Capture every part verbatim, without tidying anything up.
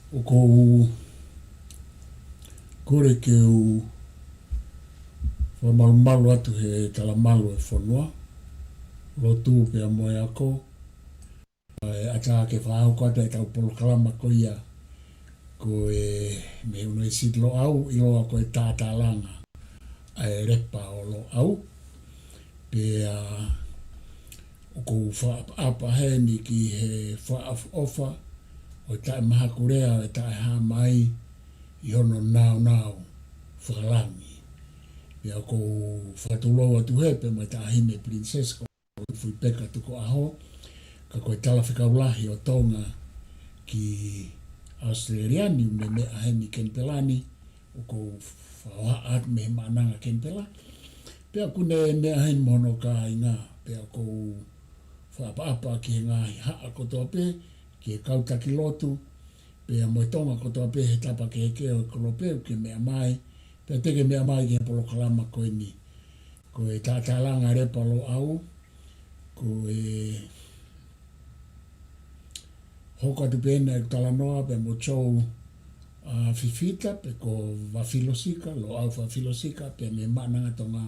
ʻOku ou kole ke u fakamalumalu atu he talamalu e fonua, lotu pea mo e ako, ʻa e ʻatā ke fakahoko atu ʻetau polokalama ko ia ko e mei Unisiteti Loʻau, ʻiloa ko e Tātālanga ʻa e Lepa ʻo Loʻau. Pea ʻoku ou fakaʻapaʻapa heni ki he fakaʻofoʻofa ʻo e taʻemahakulea ʻo e Taʻehāmai ʻi hono naunau fakalangi. Pea ʻoku ou fakatulou atu heni pea mo e Taʻahine Princess ko Fuipeka Tukuʻaho, ka ko e Talafekau Lahi ʻo Tonga ki ʻAositelēlia ni, ʻoku ne meʻa heni Kenipela ni, ʻoku ou fakahohaʻa atu mei he Maʻananga Kenipela. Pea ʻoku ne meʻa heni mo hono kāinga, pea ʻoku ou fakaʻapaʻapa ki he ngaahi haʻa kotoa pē, ki he kau taki lotu, pea mo e Tonga kotoa pē he tapa kehekehe ʻo e kolope ʻoku ke meʻa mai, pea te ke meʻa mai ki he polokalama ko eni. Ko e Tātālanga Lepa Loʻau, ko e hoko atu pē ena ʻeku talanoa pea mo Joe, ʻa, Fifita, pe ko Vafilosika, Loʻau Vafilosika, pea mei Maʻananga Tonga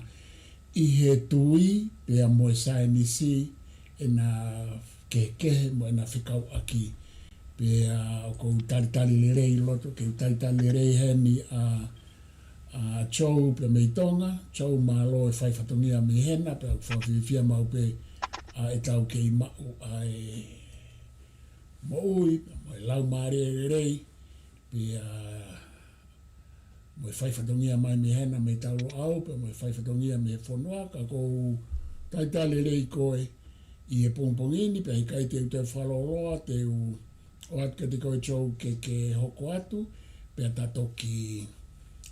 ʻi he tui, pea mo e saienisi, ʻena kehekehe mo ʻena fekauʻaki. Pea ʻoku ou talitali lelei loto, ke u talitali lelei heni ʻa, ʻa Joe pea mei Tonga, Joe mālō e fai fatongia mei hena, pea ʻoku fakafiefia maʻu pē ʻa ʻetau kei maʻu ʻa e moʻui, pea mo e laumālie lelei, pea mo e fai fatongia mai mei hena mei Tauloʻau, pea mo e fai fatongia mei he fonua, ka ʻoku ou talitali lelei koe ʻi he pongipongi ni, pea ʻikai te u toe fakalōloa, te u ʻoatu kiate koe Joe ke, ke hoko atu, pea ta toki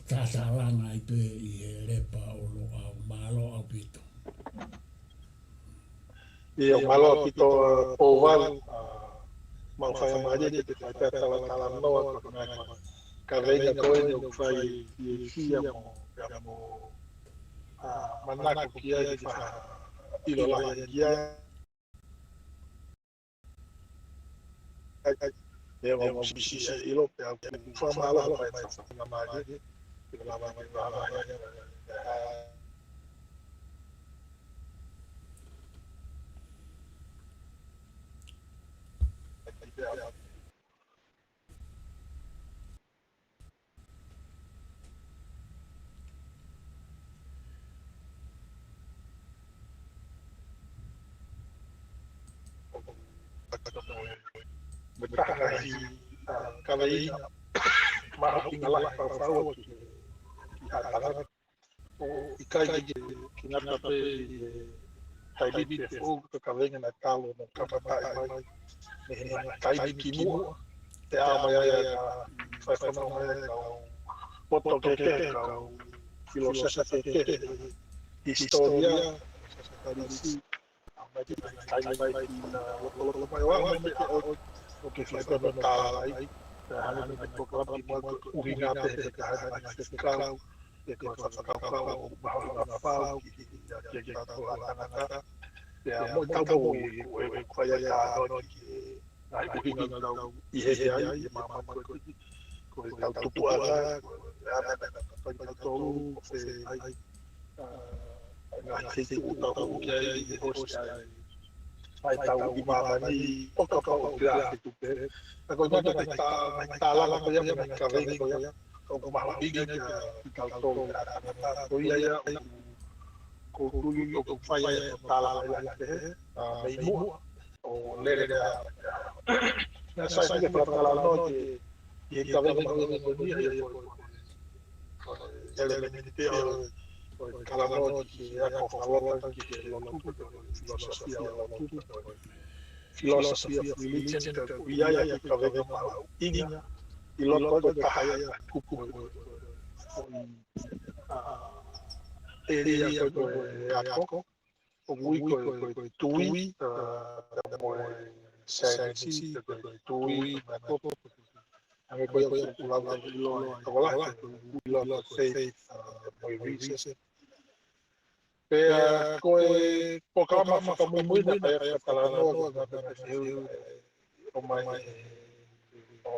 tātālanga ai pē ʻi he Lepa ʻo Loʻau. Mālō ʻaupito. ʻIo, mālō ʻaupito, ʻa, Pouvalu, ʻa, mau faingamālie ke te fai pē ʻa e talatalanoa ko e ngaahi kaveinga ko eni ʻoku fai ʻi he fiefia mo, pea mo, ʻa, manako ki ai, ke fakaʻilo lahi ki ai. ʻAi, ʻai, ʻe mau sisitiʻi ʻilo, pea ʻoku ou fakamālō ʻaupito, fakamālō, ke lava ke lava, ʻa, Mo e taha ʻi he, ʻa, kaveinga mahuʻinga lahi fau ki he, ki he haʻa tangata. ʻOku ʻikai ke, ke ngata pē ʻi he taimi pē foʻou ka ko e kaveinga naʻe talu mo kamataʻi mai mei he ngaahi taimi kimuʻa. Pea ʻomai ai ʻa e fai fanongo mai ʻa e kau poto kehekehe, kau filōsefa kehekehe, hisitōlia, saienisi, ʻa, mai ki he taimi mai ki, ʻa, lotoloto mai ʻo aʻu mai pē ʻo, ʻo ke fai pē hono tālai. Pea hangē ko e polokalama kimuʻa ko e ʻuhinga pē he ka hanga ʻo fekau, pe ko e fakakaukau ʻoku mahuʻinga fau ki, ki, ki, ki he tangata. Pea mo e tau moʻui, ʻoku, ʻoku fai ai ʻa e talanoa ki he ngaahi ʻuhinga ʻoku tau ʻi heni ai, ʻi he māmani ko eni, ko ʻetau tupuʻanga, ko e ʻa e meʻa naʻa tau fai kitautolu, ko fē ai, ʻa, ngaahi feituʻu ʻoku tau hū ki ai, ʻi he hoosi ai, ʻa ʻetau ʻi māmani, ʻo kapau ʻoku ʻi ai ha feituʻu pehē. Ka ko e ngaahi tā-, ngaahi tālanga ko ia, ngaahi kaveinga ko ia, ʻoku mahuʻinga kiate kitautolu ʻa e tangata. Ko ia ia ʻoku, ʻoku ou tui ʻoku fai ai ʻa e tālanga ia pehē, ʻa, mei muʻa ʻo lele ʻa, naʻa sai ke fakatalanoa ki he, ki he kaveinga ko eni, ko e, ko e ʻelemēniti pē ʻo, ʻo e talanoa ki he ako fakalota, ki he lotu, ko e filōsofia ʻo e lotu, ko e philosophy of religion, ka ʻoku ʻi ai ʻa e kaveinga mahuʻinga ʻi loto ko e taha ia ʻa e kupu ko e, ko e, ʻa, ʻēlia ko e, ko e ako, ʻoku ui ko e, ko e, ko e tui, ʻa, mo e saienisi, ko e, ko e tui, mo e ako. Hangē ko ia ʻoku lau ʻi loto, ʻi loto, ko e faith, ʻa, mo e reason. Pea ko e polokalama fakamuimui naʻe fai ai ʻa e talanoa ko e ngaahi meʻa naʻe fehuʻi, ʻomai ʻe, ʻo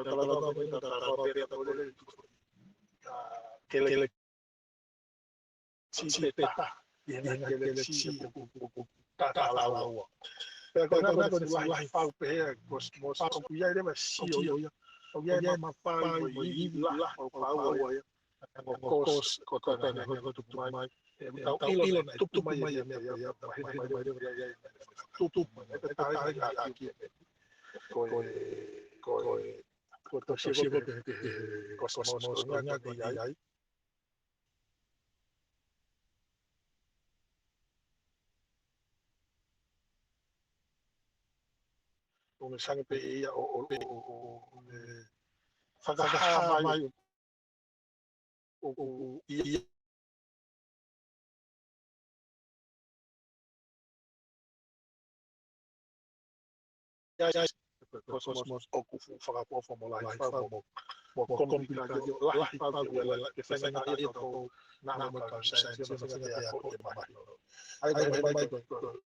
Tau talanoa mai, tau talanoa pē, tau lele, ā, galaxy pē taha. ʻI he ngaahi galaxy ʻoku, ʻoku, ʻoku tatalaua. Pea ko e ngaahi, ko e ngaahi lahi fau pehē ʻa e cosmos, ʻoku ʻi ai leva e sio ia. ʻOku ʻi ai e mamafa mo e ivi lahi fau ia. Ko e cos-, ko e, ko e ngaahi tupu mai. ʻE, tau ʻilo naʻe tupu mai e meʻa ia, mahino mai leva ia, ia, tupu mai. ʻE, tau ʻai ʻaki e meʻa. Ko e, ko e, ko e tau sio ko e, ko e cosmos, ko e ngaahi ʻoku ʻi ai. ʻOku ne sange pē ia ʻo, ʻo, ʻo, ʻo, ʻo, ʻo ne fakahā mai ʻoku ʻi ai e cosmos ʻoku fuʻu fakaʻofoʻofa mo lahi fau mo, mo, mo kompilika ʻo lahi fau ke ʻoua ke faingataʻaʻia ʻe kitautolu, naʻa mo e kau saienisi, naʻa mo e kau saienisi ʻe mahino. ʻA ia ko e meʻa mai ko e, ko e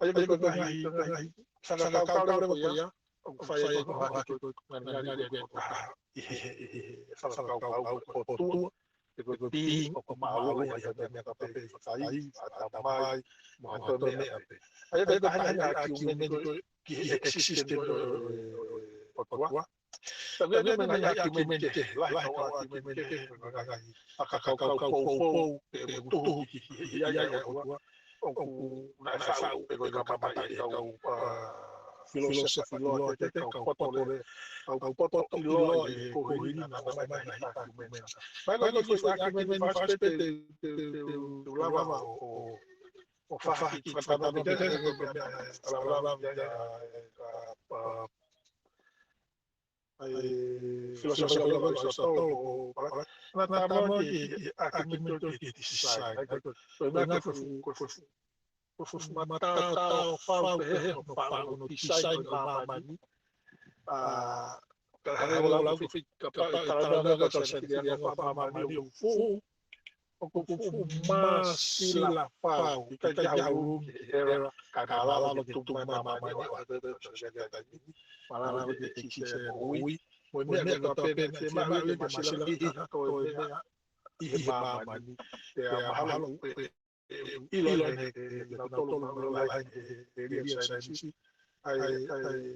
ʻA ia ko e ngaahi, ngaahi fakakaukau leva ko ia ʻoku fai ai ko e haki ko e ngaahi ngāue ko e taha ʻi he, ʻi he fakakaukau ko e ʻOtua, pe ko e being ʻoku māʻolunga ʻi he meʻa kotoa pē, fakaivia, fakatamai, mo ha toe meʻa pē. ʻA ia ko e taha e ngaahi ʻākiumeni ko ē ki he existence ʻo e, ʻo e, ʻo e ʻOtua. Ka ko e meʻa, meʻa ngaahi ʻākiumeni kehe, lahi kau ʻākiumeni kehe, ngaahi fakakaukau poupou, pe ʻoku tuhu ki he ʻiate ia ʻa e ʻOtua, ʻoku nau faʻu pe ko e kamata ʻe he kau, ʻa, filōsefa ʻiloa, ʻiate kau poto lea, kau poto ʻiloa ʻi he kuohili naʻa nau ʻomai e ngaahi ʻākiumeni. Pea ko e ngaahi ʻākiumeni fakaʻosi pē te, te, te, te u lava ʻo, ʻo, ʻo fakahā ki he fatongia ko e meʻa naʻe lava, lava, ʻa, ʻa, ʻa e filōsefa ʻo ʻAlisitotele ʻo Palati. Naʻa nau talanoa ki he ʻākiumeni ki he design. ʻA ia ko e, ko e ngaahi ko e fuʻu, ko e fuʻu, ko e fuʻu mataotao fau pehē hono faʻu hono design ʻo e māmani. ʻA, ka hangē ko e lau ko e fuʻu, kapau ʻe talanoa ko e talanoa ko e sēnituli ʻa e māmani ʻoku fuʻu ʻoku fuʻu māsila fau, ʻikai ke haʻu ki he era, ka naʻe lava ke tupu mai e māmani ʻo hangē ko e sōsiale ʻi he taimi ni, naʻe lava ke ʻekisitisi e moʻui, mo e meʻa kotoa pē naʻe fiemaʻu ke māsila ʻi he, ko e meʻa ʻi he māmani, pea mahalo ʻe, ʻe ʻilo ʻe he, ʻe kinautolu naʻa nau lalahi he, he, he ʻēlia saienisi, ʻa e, ʻa e,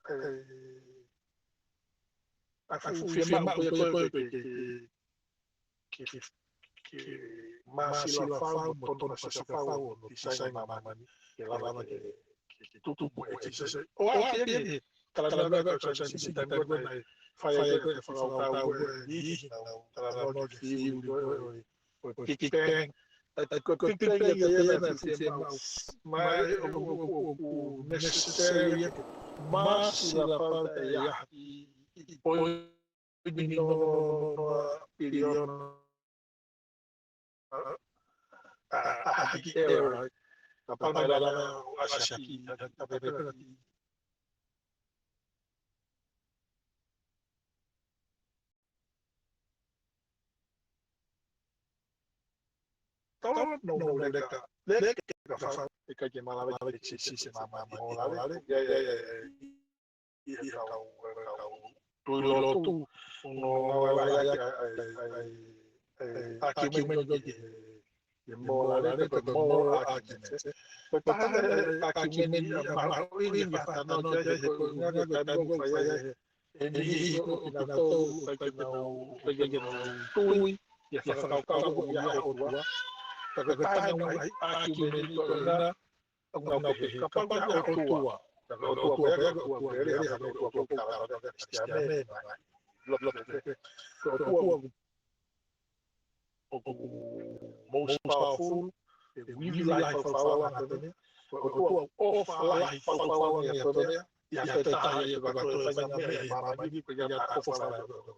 ʻa e, ʻa e fuʻu fiemaʻu ko ē, ko ē, ko ē, ke, ke, ke, ke māsila fau mo tonu fasi fau ʻo tisaini māmani ke lava ke, ke tupu e kisese. ʻO aʻu ki he, talanoa ko e transition time ko ē naʻe fai ai ko e fakakaukau ko ē ʻi he, talanoa ki he ʻuli ko ē ʻo e Big Bang. ʻA ia ko e Big Bang ia ʻa ia naʻe fiemaʻu mai ʻoku, ʻoku, ʻoku necessary ia ke māsila fau ʻa e ʻaho ʻi, ʻi, ʻi he poini noa noa piliona ʻa, ʻa, ʻa, ʻa, ʻa, ʻa, ʻa, ʻa, ʻa, kapau naʻe langa ʻa Saki, ʻa, ʻa, ʻa, ʻa, ʻa, Tolo no no leka. Leka ka fa. ʻIkai ke malava ke sisi se mama mo lale. Ia, ia, ia, ia. Ia, ia, kau, kau. Tui lotu. No, no, ia, ia, ia, ia, ia, ia, argument ia, ia, ia, moral, ia, ko e moral argument. Ko e taha e argument ia, ma, ini, ma, no, ia, ia, ko e ngaahi, ko e taha mo fai ia, ʻe niʻihi ʻoku nau tui, ʻikai ke nau, ʻikai ke nau tui ʻi he fakakaukau ʻoku ʻi ai ʻa e ʻOtua. Ka ko e taha e ngaahi argument ko ena, ʻoku nau pehē, kapau ʻoku ʻi ai ha ʻOtua. Ka ko e ʻOtua ko ia, ko e ʻOtua ko e lea, ko e ʻOtua ko e kala, ko e Kalisitiane, ko e ʻOtua ʻoku most powerful, ʻe ivi lahi fau fau ange ʻa Tonga, ko e ʻOtua ʻofa lahi fau fau ange ʻa Tonga, ʻi ha toe taha ia ko e toe fai ngaahi meʻa ʻi māmani ko ia ʻoku ʻofa lahi ʻa Tonga.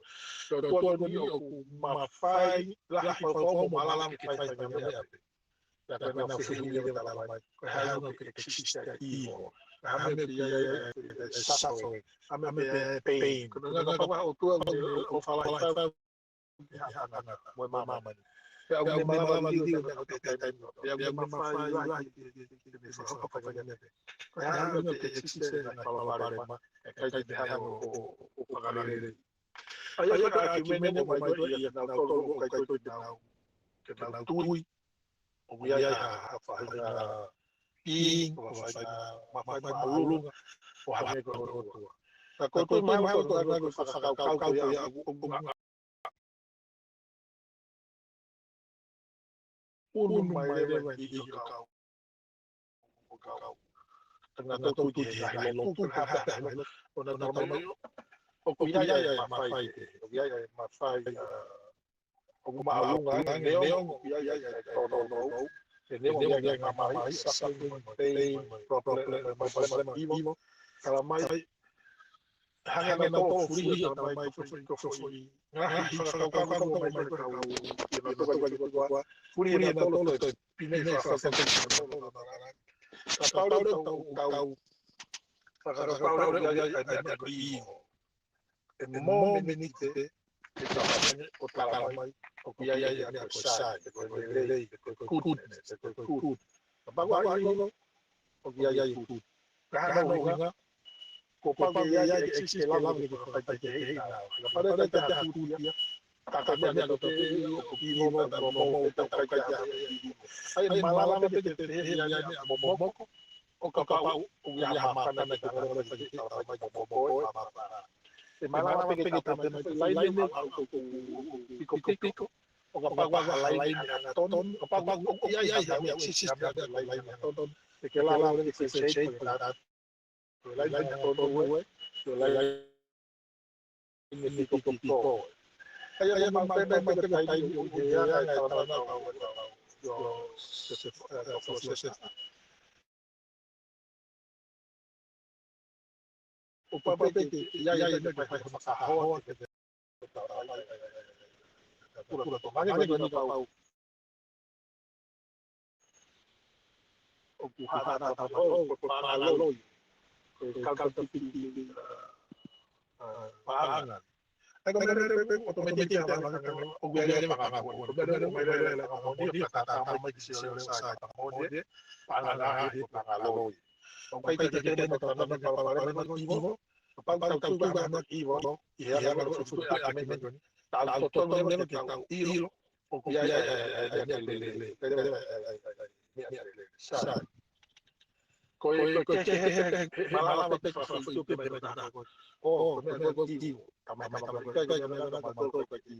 Ko e ʻOtua ko eni ʻoku mafai lahi fau fau mo malava ke fai ngaahi meʻa pē. Pea ko ʻenau fehuʻi leva ʻoku tala mai, ko e hā e ʻuhinga ke exist ʻa e evil, ko e hā e meʻa ʻoku ʻi ai ʻa e suffering, hā e meʻa ʻoku ʻi ai ʻa e pain. Ko e ʻuhinga kapau ko ha ʻOtua ʻoku ʻofa lahi fau, ʻi he ʻaʻana mo e māmani. Pea ʻoku ne malava liliu ʻa e meʻa ko e taimi. Pea ʻoku ne mafai lahi ke, ke, ke, ke ne fakaʻofa fai ngaahi meʻa. Ko e hā e ʻuhinga ke exist ʻa e ngaahi palopalema, ʻe ʻikai ke ne hanga ʻo, ʻo, ʻo fakalelei. ʻA ia ko e argument ʻoku ʻomai ko ē ʻia kinautolu ʻoku ʻikai ko ē ke nau, ke nau tui ʻoku ʻi ai ha, ha faʻahinga being, ʻo ha faʻahinga, ma, ma, ma, māʻolunga, ʻo hangē ko e ʻOtua. Ka ko e toe mahalo ko e ʻuhinga ko e fakakaukau ko ia ʻoku, ʻoku ʻunu mai leva ʻi he kau, ʻo e kau tangata tui ki he ngaahi lotu, ka hapa he lotu, ʻo nau tala mai ʻoku ʻi ai ʻa e mafai, ʻoku ʻi ai ʻa e mafai, ʻa, ʻoku māʻolunga ange neongo ʻoku ʻi ai ʻa e tōnounou, ʻe neongo ʻoku ʻi ai ʻa e mamahi, suffering, pain, problem, problem, evil, tala mai, hangē naʻa tau fuli, tala mai ko e foʻi, ko e foʻi ngaahi fakakaukau ko ē ʻoku ʻomai mei he kau, ʻi he nau toka ki he ʻOtua, fuli ʻenau tolo toe pine fakakaukau ʻenau tolo. Kapau leva ʻoku tau, tau fakakaukau leva ʻoku ʻi ai ʻa e meʻa ko e evil, ʻe mōmeniti ʻe tau hanga ʻo tala mai ʻoku ʻi ai ʻa e meʻa ko e sai, ko e lelei, ko e goodness, ko e good. Kapau ko e evil, ʻoku ʻi ai ʻa e good. Ka hano ʻuhinga, kuo pau ke ʻi ai ʻa e exist ke lava ke fakaʻekeʻekehei ʻa e ngāue. Kapau leva ʻoku ʻikai ke ʻi ai ha good ia, ka ko e meʻa ko e evil, ʻoku evil, ʻoku momo, ʻoku ʻikai ke ʻi ai ha evil. ʻA ia ʻe malava pē ke pehē ʻe ʻi ai ha meʻa momoko, ʻo kapau ʻoku ʻi ai ha māfana ke hanga ʻo fai ke tala mai ko e momoko ʻa e māfana. ʻE malava pē ke tala mai ko e laine ʻoku, ʻoku, ʻoku pikopiko, ʻo kapau ʻoku ʻi ai ha laine angatonu, ʻo kapau ʻoku ʻi ai ha meʻa ʻoku exist ʻa e laine angatonu, ʻe ke lava ke differentiate ko e laine angatonu ē, ko e laine pikopiko. ʻA ia ko e maʻu pē, maʻu pē ko e taimi ʻoku ʻi ai ʻa e talanoa ʻa e, ʻo, ʻo, ʻo, ʻo, ʻo, ʻo, ʻo pau pē ke ʻi ai ʻa e meʻa ke fai fakahoa ke te tala mai ʻa e kula tō. Hangē ko eni kapau ʻoku hā ʻa e tala mai ʻo, ko e pānga loi, ko e kautau piki, ʻa, ʻa, paʻanga. ʻA ia ko e meʻa pē ʻoku automatic ʻa e paʻanga, ʻoku ʻi ai e paʻanga ko ē, ko e meʻa ʻoku ʻomai leva e paʻanga moʻoni, ʻo tatau mai ki he sio leva ʻo e sai paʻanga moʻoni, paʻanga ngaahi, paʻanga loi. ʻOku ʻikai ke te mata tana me palopalema ko e evil, kapau tau tui ko e hā e meʻa ko e evil, ʻi he anga ko e foʻi argument ko eni, tau totonu leva ke tau ʻilo ʻoku ʻi ai ʻa e, ʻa e, ʻa e meʻa lelei, ʻa e meʻa lelei, sai. Ko e, ko e, ko e, ke, ke, ke, ke, he malava pē ke fakafoʻituitui pē mei he taha ko ē. ʻŌ, ko e meʻa ko ē ʻoku evil. Ka mai, ka mai, ka mai, ka mai, ka mai, ka mai, ka mai, ka mai, ka mai,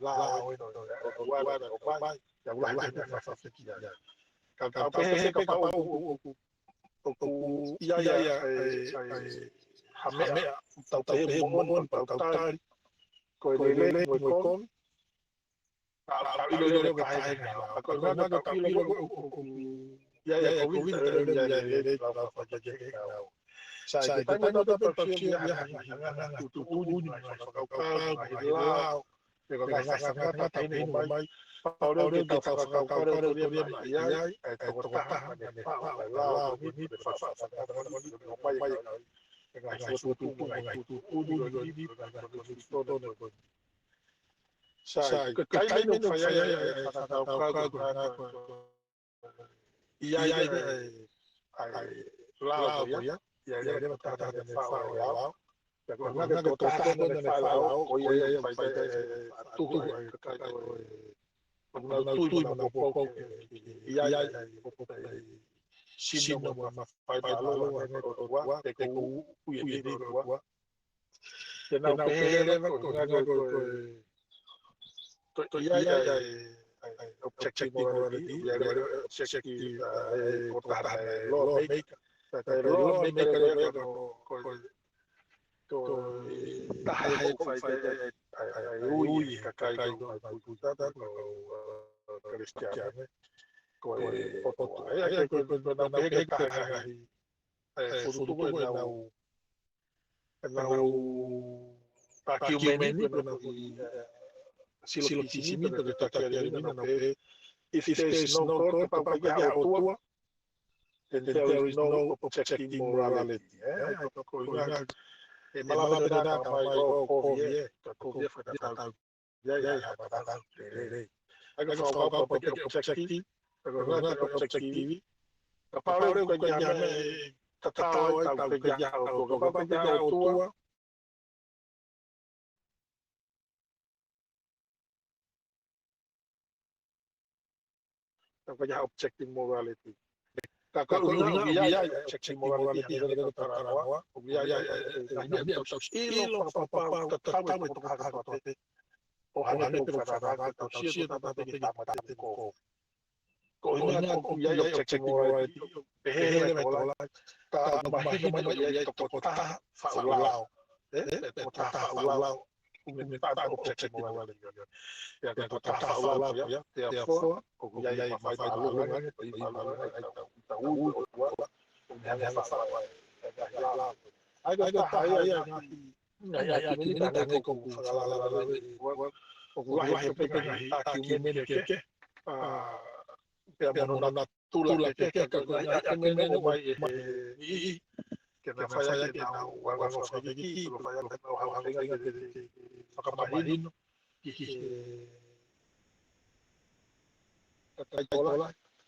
Lao ʻo e ʻOtua ʻoku ʻomai, ʻoku lahi pē ʻa e fakafeʻiloaki. Ka tau pehē he kapau ʻoku, ʻoku ʻi ai ʻa e, ʻa e, ha meʻa, tau pehē moʻoni, tau tali, ko e lelei mo e kovi, ʻa, ʻa, ʻilo ʻilo ke taha e meʻa. ʻA, ko e ʻuhinga ke tau ʻilo ʻoku, ʻoku ʻi ai ʻa e kovi, ʻi ai ʻa e lelei, tau fakafeʻiloaki. Sai, ko e taimi ʻoku tau pehē ʻoku ʻi ai ha ngaahi tuʻutuʻuni, ngaahi fakakaukau, ngaahi lao, pe ko e ngaahi fakangatangata ʻoku ʻomai, pau leva ke tau fakakaukau leva ko e meʻa ʻi ai ʻa e tokotaha naʻa ne faʻu ʻa e lao ko eni, pe faʻu ʻa e fakangatangata ko eni, ʻomai e ngaahi, e ngaahi fokotuʻutuʻu, ngaahi tuʻutuʻuni ko eni, pe ngaahi fokotuʻutuʻu ko eni. Sai, ko e taimi ʻoku fai ai ʻa e fakakaukau ko ena ko e, ʻi ai ʻa e, ʻa e lao ko ia, ʻi ai leva e tokotaha naʻa ne faʻu ʻa e lao. Pea ko e ʻuhinga ko e tokotaha naʻa ne faʻu ʻa e lao, ko ia ia ʻoku fai ai e tuhu ʻa e kakai ko ē ʻoku nau tui mo nau poupou ke, ke, ke ʻi ai ʻa e, ʻa e, ʻa e sino mo e mafai māʻolunga ʻo e ʻOtua, ke ui ʻe he ʻOtua. Te nau pehē leva ko e ʻuhinga ko e, ko e, ko e ʻi ai ʻa e, ʻa e, ʻa e objective morality, ʻi ai leva e objective, ʻa e, ko e taha e law maker. Ka ko e law maker leva ko e, ko e, ko e taha ʻoku fai ai ʻa e, ʻa e, ʻa e ui ʻe he kakai ko ē ʻoku nau tui ki he ʻOtua, ko e, ʻa, Kalisitiane, ko e ʻOtua. ʻA ia ko e, ko e, ko e, nau pehē ko e taha e ngaahi, ʻa e, fokotuʻutuʻu ʻenau, ʻenau ʻākiumeni, ko ʻenau, ʻa e, silokisimi, pe ko e taki ʻa e ʻākiumeni, ʻenau pehē, if there is no God, kapau ʻoku ʻikai ha ʻOtua, then there is no objective morality. ʻE, ʻa ia ko e ʻuhinga, ʻe malava pē naʻa tau ʻomai ʻo kovi ē, ka kovi ē fakatau. ʻI ai, ʻi ai ha fakatau lelei. ʻA ia ko e fakakaukau ko e objective, ko e ʻuhinga ko e objective. Kapau leva ʻoku ʻikai ha meʻa ʻe tatau ai, tau ʻikai ha ʻOtua. Kapau ʻoku ʻikai ha ʻOtua, tau ʻikai ha objective morality. Ka ko e ʻuhinga ʻoku ʻi ai ʻa e objective morality, hangē ko e talanoa, ʻoku ʻi ai ʻa e, ʻa e, ʻa e, ʻa e, ʻa e, ʻilo fakapapau, tatau e tokotaha kotoa pē. ʻO hangē pē ko e fananga, tau sio tautolu pē ki he tāmateʻi kovi. Ko e ʻuhinga ʻoku ʻi ai ʻa e objective morality, pehē leva e tokolahi, ka ʻoku mahino mai ʻoku ʻi ai e tokotaha faʻu lao. ʻE, e tokotaha faʻu lao. ʻOku ne pata objective morality. ʻA ia ko e tokotaha faʻu lao ia, therefore, ʻoku ʻi ai e mafai māʻolunga, ʻoku ʻi ai e mafai māʻolunga, ʻa e ʻOtua, ʻoku ne hanga ʻo faʻu ʻa e, ʻa e lao. ʻA ia ko e taha ia e ngaahi, ngaahi ʻākiumeni, hangē ko ʻeku fakalavelave, ʻoku lahi pē ngaahi ʻākiumeni kehekehe, ʻa, pea mo hono natula kehekehe, ka ko e ʻākiumeni ʻoku ʻomai ʻe he niʻihi ke nau fai ʻaki ʻenau anga fakaʻeiki, ke nau fai ʻaki ʻenau anga fakaʻeiki ke fakamahino ki he kakai tokolahi.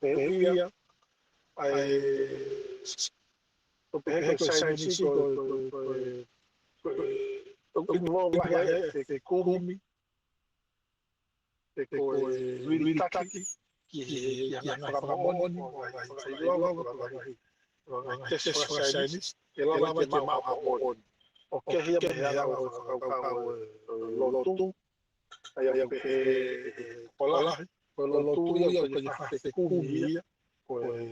Pea ʻoku ʻi ai ʻa e, ʻoku pehē ko e saienisi ko e, ko e, ko e, ko e, ʻoku involve ai ʻa e fekumi, pe ko e vilitaki ki he, ki he ngaahi fakamoʻoni, ʻo e ngaahi fakaʻilonga, ʻo e ngaahi, ʻo e ngaahi test faka-science, ke lava ke maʻu ha moʻoni. ʻO kehe ia mei he anga ʻo e fakakaukau ʻo e lotu, ʻa ia ʻoku pehē ʻe he tokolahi, ko e lotu ia ʻoku ʻikai ke fefekumi ia, ko e,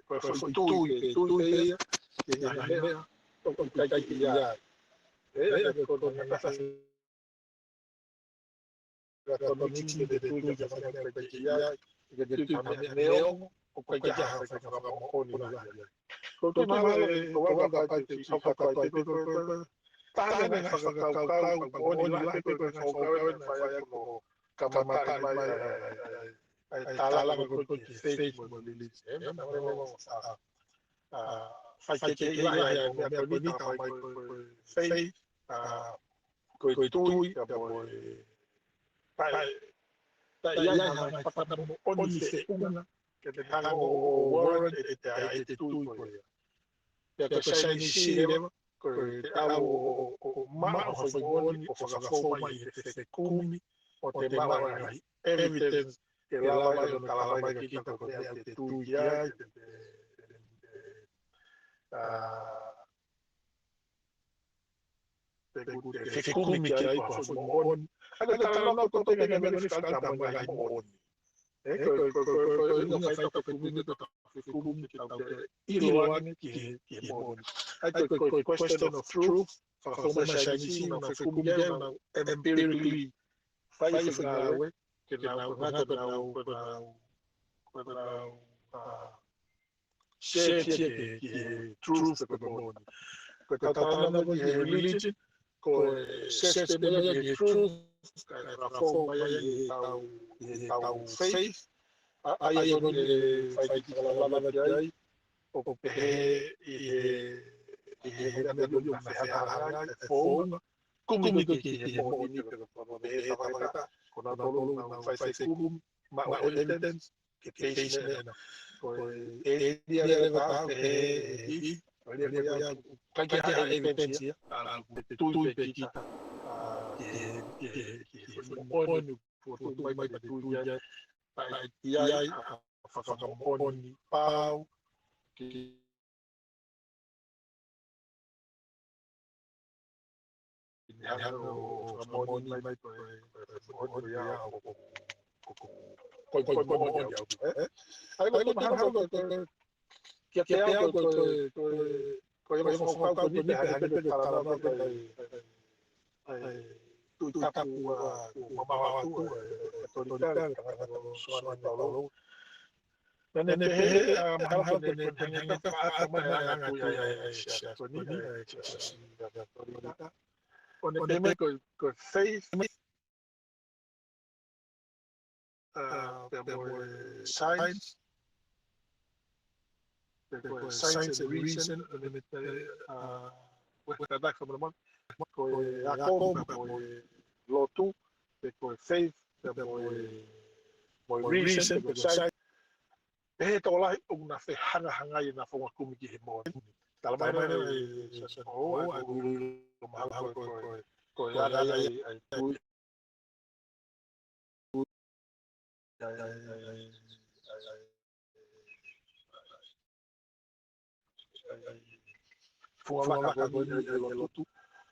ko e foʻi tui, ko e tui pē ia ki he ngaahi meʻa ʻoku ʻikai ke ʻi ai. ʻE, ʻa ia ko e ngaahi Katoniki, ke te tui ki ha meʻa ʻoku ʻikai ke ʻi ai, ke te tui ki ha meʻa neongo ʻoku ʻikai ke ʻi ai ha fakamoʻoni lahi ai. Ko e tui mahalo ʻe, ko e ʻuhinga pai ke hoko atu ai pē ko e, ko e, taha e ngaahi fakakaukau, fakamoʻoni lahi pē ko e fakakaukau ʻe fai ai ko e kamataʻi mai ʻa e, ʻa e, ʻa e tālanga ko ē ki he faith mo e religion. ʻE, meʻa, meʻa, meʻa, ʻa, ʻa, faikehekehe lahi ʻa e meʻa ko eni, talamai ko e, ko e faith, ʻa, ko e tui, pea mo e, taʻe, taʻe ʻi ai ha ngaahi fakamoʻoni feʻunga ke te hanga ʻo warrant ʻete, ʻa ʻete tui ko ia. Pea ko e saienisi leva, ko e te ʻalu ʻo, ʻo, ʻo maʻu ha foʻi moʻoni ʻo fakafou mai ʻi he fekumi, ʻo te maʻu ha ngaahi evidence ke lava ai ʻo talamai kia kita ko e meʻa ʻoku te tui ki ai, te, te, te, ʻa, te, te fekumi ki ai ko ha foʻi moʻoni. ʻA ia ko e talanoa ko ē ki he ngaahi meʻa ko eni, fakaʻamu mo e ngaahi moʻoni. ʻE, ko e, ko e, ko e, ko e, ko e ʻuhinga fai ʻetau fekumi, ko ʻetau fekumi ke tau toe ʻilo ange ki he, ki he moʻoni. ʻA ia ko e, ko e question of truth, fakafou mai saienisi, ʻoku nau fekumi ai, ʻoku nau empirically fai e foʻi ngāue, ke nau, ko e ngāue, ko e ngāue, ko e ngāue, ʻa, search ia ki he, ki he truth pe ko e moʻoni. Ko e talanoa ki he religion, ko e search pē ia ki he truth, kae fakafou mai ia ʻi heʻetau, ʻi heʻetau faith. ʻA, ʻa ia ko eni ʻe fai ki he lava ki ai, ʻoku pehē ʻi he, ʻi he, ʻi he meʻa ko eni ʻoku na fehangahangai ai, ʻa e founga, kumi ko ē ki he, ki he moʻoni pe ko e moʻoni, ʻe tau fakakaukau, ko nautolu ʻoku nau fai fekumi, maʻu evidence, ke base meʻa. Ko e ʻēlia leva ʻoku pehē ʻe he, ko e ʻēlia ko ia ʻoku ʻikai ke ʻi ai ha evidence ia, ʻa, ʻoku te tui pē kita, ʻa, ki he, ki he, ki he moʻoni, ʻoku tuʻu mai ke te tui ki ai, ʻa, ʻi ai ha fakamoʻoni pau, ke ʻi ai ha ʻo fakamoʻoni mai ko e, ko e, ko e moʻoni ia ʻoku, ʻoku, ko e, ko e, ko e moʻoni au, ʻe? ʻA ia ko e, ko e, ko e, ko e, kiate au ko e, ko e, ko e, ko e, ko e fakakaukau ko eni pē hangē pē ko e talanoa ko ē ʻa e, ʻa e Tuʻi Tapu ʻa, ʻo Mamaʻo Atu, ʻa e Katolika, ʻa e Katolika, Soane Paula. Naʻá ne pehē, ʻa, mahalo ko ʻene, ko ʻene hanga ʻo fakaʻata mai ʻa e anga tui ʻa e, ʻa e, ʻa e Siasi ko eni, ʻa e Siasi Katolika. ʻO ne pehē mai ko e, ko e faith, ʻa, pea mo e science, pea ko e science and reason, ʻo ne pehē, ʻa, ko e tataki fakamolemole, ko e ako pea mo e lotu, pea ko e faith, pea mo e, mo e reason, pea ko e science. Pehē ʻe he tokolahi ʻoku na fehangahangai ʻena founga kumi ki he moʻoni. Talamai ʻe he Siasi ko ē, ʻa e ʻuhinga mahalo ko e, ko e, ko e ʻa e, ʻa e, ʻa e tui, ʻa e, ʻa e, funga laka ko eni ʻa e lotu.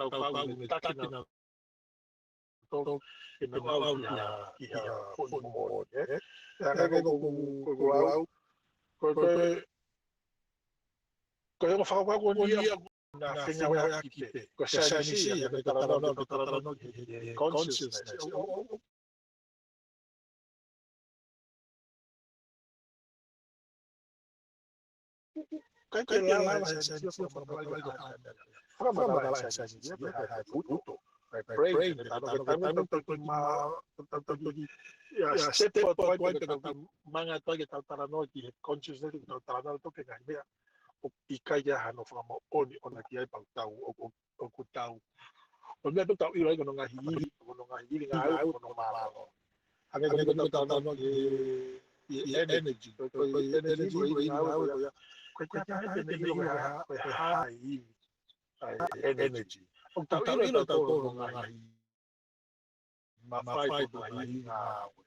fakakaukau ʻi he taki naʻa tō ke nau ʻalu ki ha, ki ha foʻi moʻoni, ē. Pea ka ko, ko, ko, ko au, ko, ko, ko e ongo fakakaukau ko eni ia naʻa fengāueʻaki pē. Ko e saienisi ia, naʻe talanoa, naʻe talanoa ki he, he, he consciousness. ʻO, ʻo, ʻo, ʻikai ke lava he saienisi ia ʻo fakamatalaʻi ko e hā e meʻa. Fakamatalaʻi he saienisi ia ko e hā e puto, ko e brain, ko e tano, ko e tano, tau toki ma-, tau toki, ia, step out, ko e tau toki manga atu ai ke tau talanoa ki he consciousness, ke tau talanoa toki ki he ngaahi meʻa ʻoku ʻikai ke ʻi ai hano fakamoʻoni ʻoʻona ki ai pea ʻoku tau, ʻo, ʻo, ʻoku tau. ʻO meʻa pē ʻoku tau ʻilo ai ko hono ngaahi ivi, ko hono ngaahi ivi ngāue, ko hono mālōlō. Hangē ko eni ko ʻetau talanoa ki he, ki he energy. Ko e, ko e energy, ko e ivi ngāue, ko ia. Ko e ʻikai ke ʻi ai ha meʻa ʻe ʻilo ko e hā, ko e hā e ivi ʻa e energy. ʻOku tau ʻilo ʻe tautolu hono ngaahi mafai, ko hono ngaahi ivi ngāue.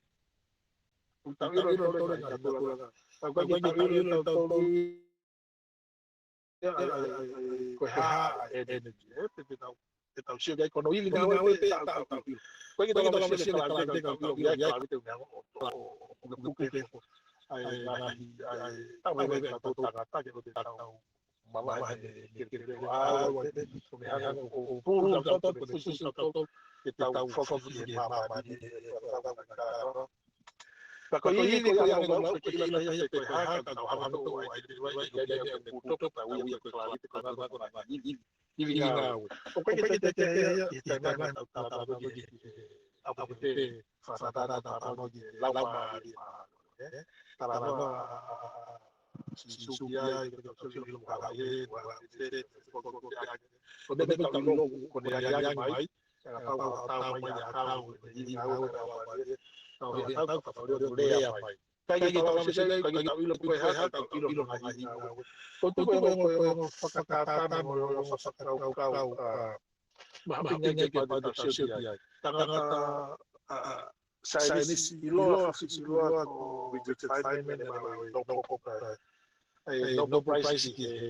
ʻOku tau ʻilo ʻe tautolu e ngaahi natula. Ka ʻoku ʻikai ke tau ʻilo ʻe tautolu ia, ʻa e, ʻa e, ʻa e, ko e hā e energy, ē, pea te tau, te tau sio ki ai ko hono ivi ngāue pē ʻoku tau, tau ʻilo. ʻOku ʻikai ke tau lava sio ki he kalavite, ka tau ʻilo ki he kalavite ʻoku ne hanga ʻo, ʻo, ʻo, ʻo puke hifo ʻa e ngaahi, ʻa e, ʻa e, ʻa e, ʻa e tangata ke ʻoua te tau mavahe mei he kelekele ʻo e ʻaho, ʻa e, ʻo ne hanga ʻo, ʻo pulu tautolu, ʻo ne push tautolu ke tau foki ki he māmani, ē, ē, ē, ē, ē, ē, ē, ē, ē, ē, ē, ē, ē, ē, ē, ʻa ko e ivi ko ia ʻoku ʻikai ke ʻilo ia pe ko e hā ka tau hanga ʻo ai te vai ke ia ke puto ka tau ia ko e kalavite ko e ngaahi ivi, ivi ngāue. ʻOku ʻikai ke te te ia ʻi he taimi naʻa tau talanoa ki he, ʻa ko e te fakatātā talanoa ki he laumālie, ē? Talanoa ʻa, ʻa, ʻa, ʻa Sīsū ki ai, ko e tau sio ki he ʻilo ko e hā e, ko e hā e, ko e, ko e, ko e, ko e meʻa ʻoku tau ʻilo ko ʻene angiangi mai, ka tau, tau mai ʻa tau, ʻi he ngāue ʻa e laumālie, tau he tau, tau lea mai. ʻIkai ke tau lava sio ki ai, ʻikai ke tau ʻilo pe ko e hā, ka tau ʻilo ko e ngaahi ivi ngāue. Ko e tuku ko e ongo, ko e ongo fakatātā mo e ongo fakakaukau, ʻa, mahuʻinga ʻaupito ke tau sio ki ai. Tangata, ʻa, ʻa, saienisi ʻiloa, fisi ʻiloa ko Richard Feynman, ʻa e lau ʻo e Nobel Prize, ʻa e Nobel Prize ki he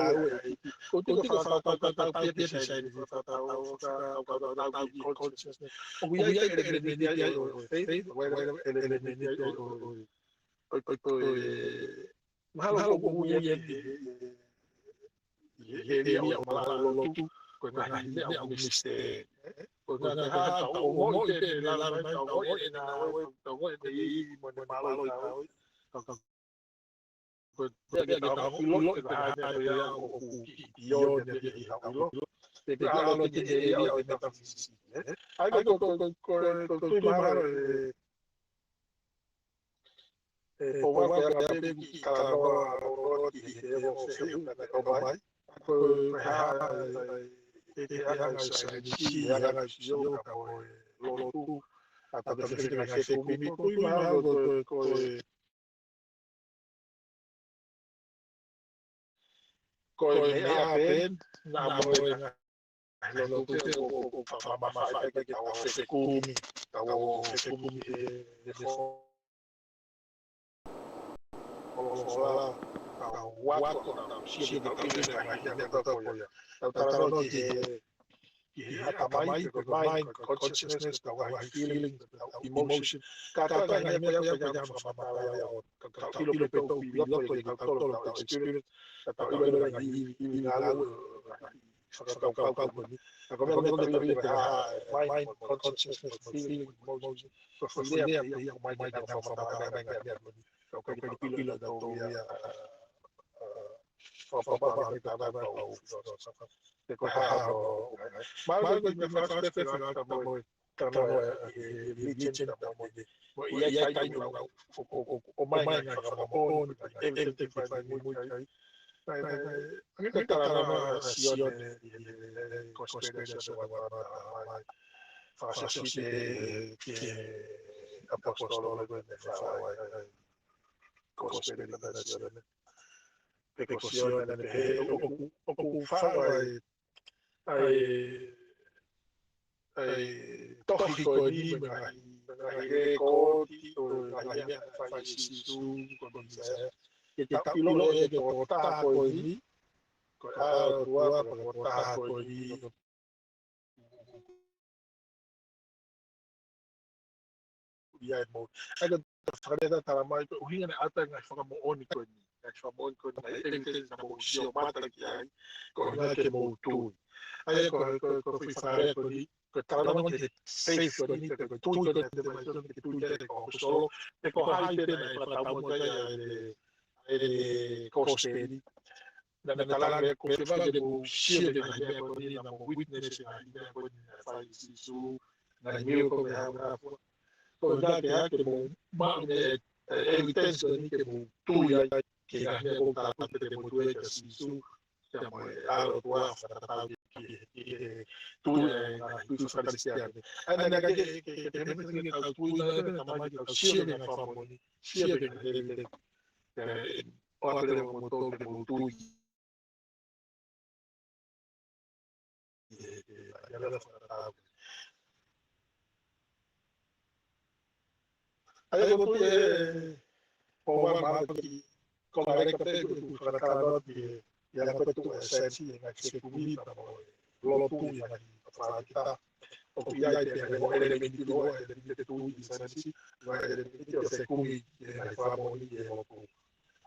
ngāue ʻa e ʻEiki. ʻOku ou tui ko e fakakaukau pē ia ʻa e Saini, fakakaukau, fakakaukau ki he consciousness. ʻOku ʻi ai e ʻelemēniti ia ʻo e faith, ʻoku ʻi ai e ʻelemēniti ia ʻo e, ʻo e, ʻo e, mahalo ʻoku ʻi ai e, ʻi he ʻēlia ʻo e malanga lotu, ko e ngaahi meʻa ʻoku mistake. Ko e ngaahi meʻa ʻoku ongoʻi pē ʻe he lalo mai, ʻoku ongoʻi ʻe he ngāue, ʻoku ongoʻi ʻe he ivi mo e mālohi ʻa e ngāue. Ka, ka, ko e meʻa ke tau ʻilo, ʻilo, ʻilo, ʻilo, ʻoku ʻi he ʻilo, ʻi he ʻilo. Te ke ʻalu ki he ʻēlia ʻo e metaphysics, ē? ʻA ia ko, ko, ko, ko, ko e tui mahalo ē, ʻe Pouaka, ko e ʻapi ki he kalanoa ʻo e lotu ki he ʻEiki ʻo fehuʻi naʻa tau mai. Ko e hā e, e, e anga e saienisi, e anga e sio ka ko e lotu, ʻa e tautefito ki he ngaahi fekumi, ko e tui mahalo ko e, ko e, ko e meʻa pē, naʻa mo e ngaahi lotu pē ʻoku, ʻoku, ʻoku fakamamafaʻi pē ke tau fekumi, tau fekumi he, he fo-, folofola, tau ako, tau sio, tau ʻilo e ngaahi meʻa ko ia. Tau talanoa ki he, ki he ʻatamai, ko e mind, ko e consciousness, tau ngaahi feeling, tau emotion. Kātoa e ngaahi meʻa ko ia ʻoku fakamatala ia ʻo, tau ʻilo pē ʻoku ʻi loto ia kiate kitautolu, tau experience, tau ʻilo e ngaahi ivi, ivi ngāue, fakakaukau ko eni. Ka ko e meʻa ko ē ʻoku tau ʻilo pē ko e hā e mind, consciousness, feeling, emotion. Ko e foʻi lea pē ia ʻoku ʻomai ke tau fakamatala e ngaahi meʻa ko eni. Ka ʻoku ʻikai ke tau ʻilo ʻe tautolu ia, ʻa, ʻa, fakamatala e ngaahi meʻa ko eni. Te ko e hā hono, mahalo ko e meʻa fakaspefe ʻa e tama ʻo e, tama ʻo e, e, e religion, tama ʻo e, mo e ʻi ai e taimi ʻoku, ʻo, ʻo, ʻo, ʻomai e ngaahi fakamoʻoni, e, e, e, e, e, e, e, e, e, e, e, Sione, e, e, e, e, Kosipeli ʻa Sione ua noa taha, mai. Fakaʻosi ʻa e, e, e, ʻaposetolo ko eni, fai, e, e, Kosipeli ʻa Sione. Pea ko Sione naʻe pehē, ʻoku, ʻoku fai, e, ʻa e, ʻa e tohi ko eni, mo e ngaahi, mo e ngaahi lēkooti, ʻo e ngaahi meʻa naʻe fai ʻe Sīsū, ko e Mīsaia. Ke tau ʻilo ʻe he tokotaha ko eni, ko e ʻOtua, ko e tokotaha ko eni, ʻi ai mo. ʻA ia ko e fakalea naʻe tala mai, ko e ʻuhinga naʻe ʻatu ai e ngaahi fakamoʻoni ko eni, ngaahi fakamoʻoni ko eni, ngaahi evidence naʻa mou sio mata ki ai, ko e ʻuhinga ke mou tui. ʻA ia ko, ko, ko e foʻi fakalea ko eni, ko e talanoa ki he faith ko eni, ko e tui ko eni, te mai tui, ke tui ki he ʻaposetolo, pe ko hai pē naʻe fakataumuʻa ki ai ʻa e, ʻa e Kosipeli. Naʻa, naʻa tala mai ko e fēfē ke mou sio ki he ngaahi meʻa ko eni, naʻa mou witness e ngaahi meʻa ko eni naʻe fai ʻe Sīsū, ngaahi miracle ko eni naʻe hoko. Ko e ʻuhinga ke mou maʻu e, e, evidence ko eni ke mou tui ai ki he ngaahi meʻa ko eni, ka te mou tui ai kia Sīsū, pea mo e ʻAlo ʻo e ʻOtua, fakatatau ki he, ki he tui, e ngaahi tui fakakalisitiane. ʻA ia naʻe ʻikai ke, ke, ke, ke, ke, ke tau tui, naʻe ʻikai ke tau sio ki he ngaahi fakamoʻoni, sio ki he ngaahi evidence. Pea, e, ʻoatu leva moutolu ke mou tui. ʻA ia ko e, ʻo ua mā ki, ko e ngaahi leka pē ʻoku fakatalanoa ki he, ʻi he langa ko e tuʻu ʻa e saienisi, e ngaahi fekumi, pea mo e lotu, e ngaahi fakakita. ʻOku ʻi ai pē ʻa e ʻelemēniti ʻo e, ʻelemēniti ʻo e tui ʻi he saienisi, mo e ʻelemēniti ʻo e fekumi, e ngaahi fakamoʻoni, e lotu.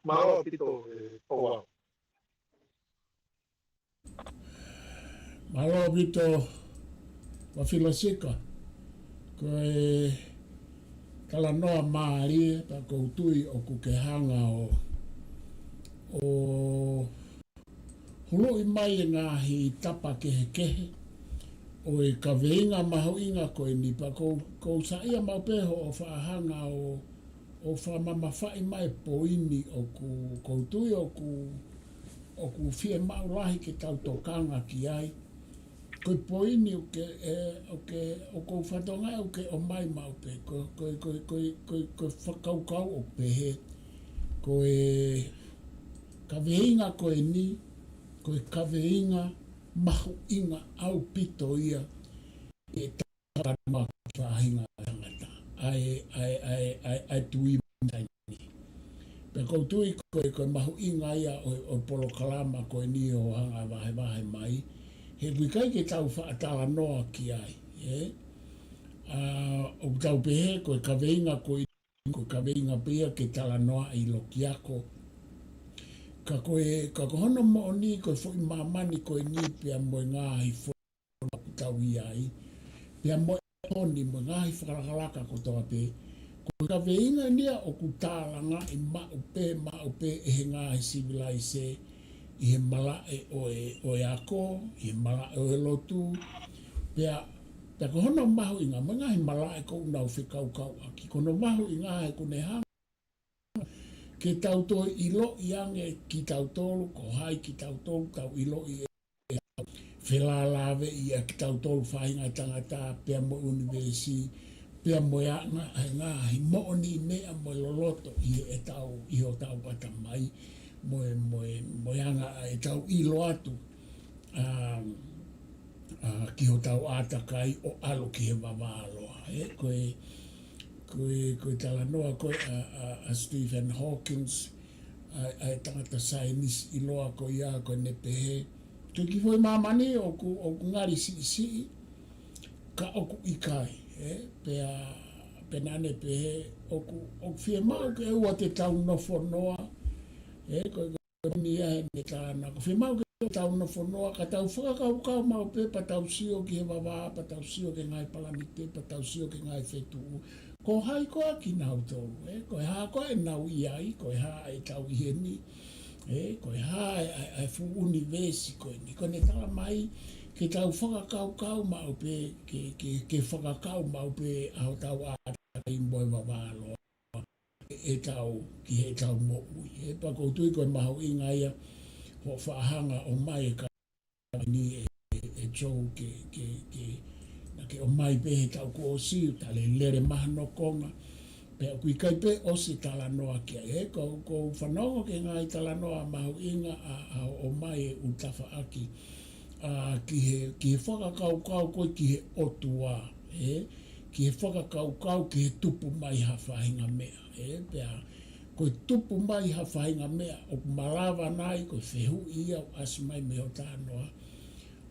Mālō ʻaupito, e, Pouaka. Mālō ʻaupito, Vafilosika. Ko e talanoa mālie, pea ʻoku ou tui ʻoku ke hanga ʻo, ʻo huluʻi mai e ngaahi tapa kehekehe ʻo e kaveinga mahuʻinga ko eni, pea ʻoku ou, ʻoku ou saiʻia maʻu pē hoʻo faʻa hanga ʻo, ʻo fakamamafaʻi mai e poini ʻoku, ʻoku ou tui ʻoku, ʻoku fiemaʻu lahi ke tau tokanga ki ai. Ko e poini ʻoku ke, ē, ʻoku ke, ʻoku ou fatongia ʻoku ke ʻomai maʻu pē. Ko, ko, ko, ko, ko, ko e fakakaukau ʻoku pehē, ko e kaveinga ko eni, ko e kaveinga mahuʻinga ʻaupito ia ʻi he talanoa ki he faʻahinga tangata ʻa e, ʻa e, ʻa e, ʻa e, ʻa e Tuʻi Māmani. Pea ʻoku ou tui ko e, ko e mahuʻinga ia ʻo, ʻo e polokalama ko eni ʻo hanga vahevahe mai, he ʻoku ʻikai ke tau faʻa talanoa ki ai, ē? ʻA, ʻoku tau pehē ko e kaveinga ko e, ko e kaveinga pē ia ke talanoaʻi loki ako. Ka ko e, ka ko hono moʻoni ko e foʻi māmani ko eni pea mo e ngaahi foʻi ʻoku tau ʻi ai, pea mo e ʻaho ni mo e ngaahi fakalakalaka kotoa pē, ko e kaveinga eni ia ʻoku tālangaʻi maʻu pē, maʻu pē ʻe he ngaahi sivilaise ʻi he malaʻe ʻo e, ʻo e ako, ʻi he malaʻe ʻo e lotu, pea, pea ko hono mahuʻinga, mo e ngaahi malaʻe ʻoku nau fekaukauʻaki, ko hono mahuʻinga he ʻoku ne hanga ke tau toe ʻiloʻi ange kitautolu, ko hai kitautolu, tau ʻiloʻi e felālāveʻi ʻa kitautolu faʻahinga tangata, pea mo e ʻunivēsi, pea mo e anga ʻa e ngaahi moʻoniʻi meʻa mo e loloto ʻi heʻetau, ʻi hotau ʻatamai, mo e, mo e, mo e anga ʻetau ʻilo atu, ʻa, ʻa, ki hotau ʻātakai ʻo ʻalu ki he vavā loa. Ē, ko e, ko e, ko e talanoa ko ē ʻa, ʻa, ʻa Stephen Hawkins, ʻa, ʻa e tangata saienisi ʻiloa ko ia, ko ʻene pehē, ko e kiʻi foʻi māmani ʻoku, ʻoku ngali siʻisiʻi, ka ʻoku ʻikai, ē, pea, pea naʻa ne pehē, ʻoku, ʻoku fiemaʻu ke ʻoua te tau nofonoa, ē, ko e, ko e ni ia ʻene talanoa, ʻoku fiemaʻu ke tau nofonoa, ka tau fakakaukau maʻu pē, pea tau sio ki he vavā, pea tau sio ki he ngaahi palanite, pea tau sio ki he ngaahi fetuʻu. Ko hai koā kinautolu, ē? Ko e hā koā ʻenau ʻi ai, ko e hā ʻetau ʻi heni, ē? Ko e hā e, e, e fuʻu ʻunivēsi ko eni. Ko ʻene tala mai, ke tau fakakaukau maʻu pē, ke, ke, ke fakakau maʻu pē ʻa hotau ʻātakai mo e vavā loa ʻetau, ki heʻetau moʻui. Ē, pea ʻoku ou tui ko e mahuʻinga ia hoʻo faʻa hanga ʻo ʻomai e ka ni ē, ē, ē Joe ke, ke, ke, naʻa ke ʻomai pē he taʻu kuo ʻosi, ʻo tali lele mai hono konga. Pea ʻoku ʻikai pē ʻosi e talanoa ki ai, ē, ʻoku ou, ʻoku ou fanongo ki he ngaahi talanoa mahuʻinga ʻa, ʻa hoʻo ʻomai e ʻū tafaʻaki, ʻa, ki he, ki he fakakaukau ko ē ki he ʻOtua, ē, ki he fakakaukau ki he tupu mai ha faʻahinga meʻa, ē, pea ko e tupu mai ha faʻahinga meʻa, ʻoku malava nai, ko e fehuʻi ia ʻoku ʻasi mai mei ho talanoa,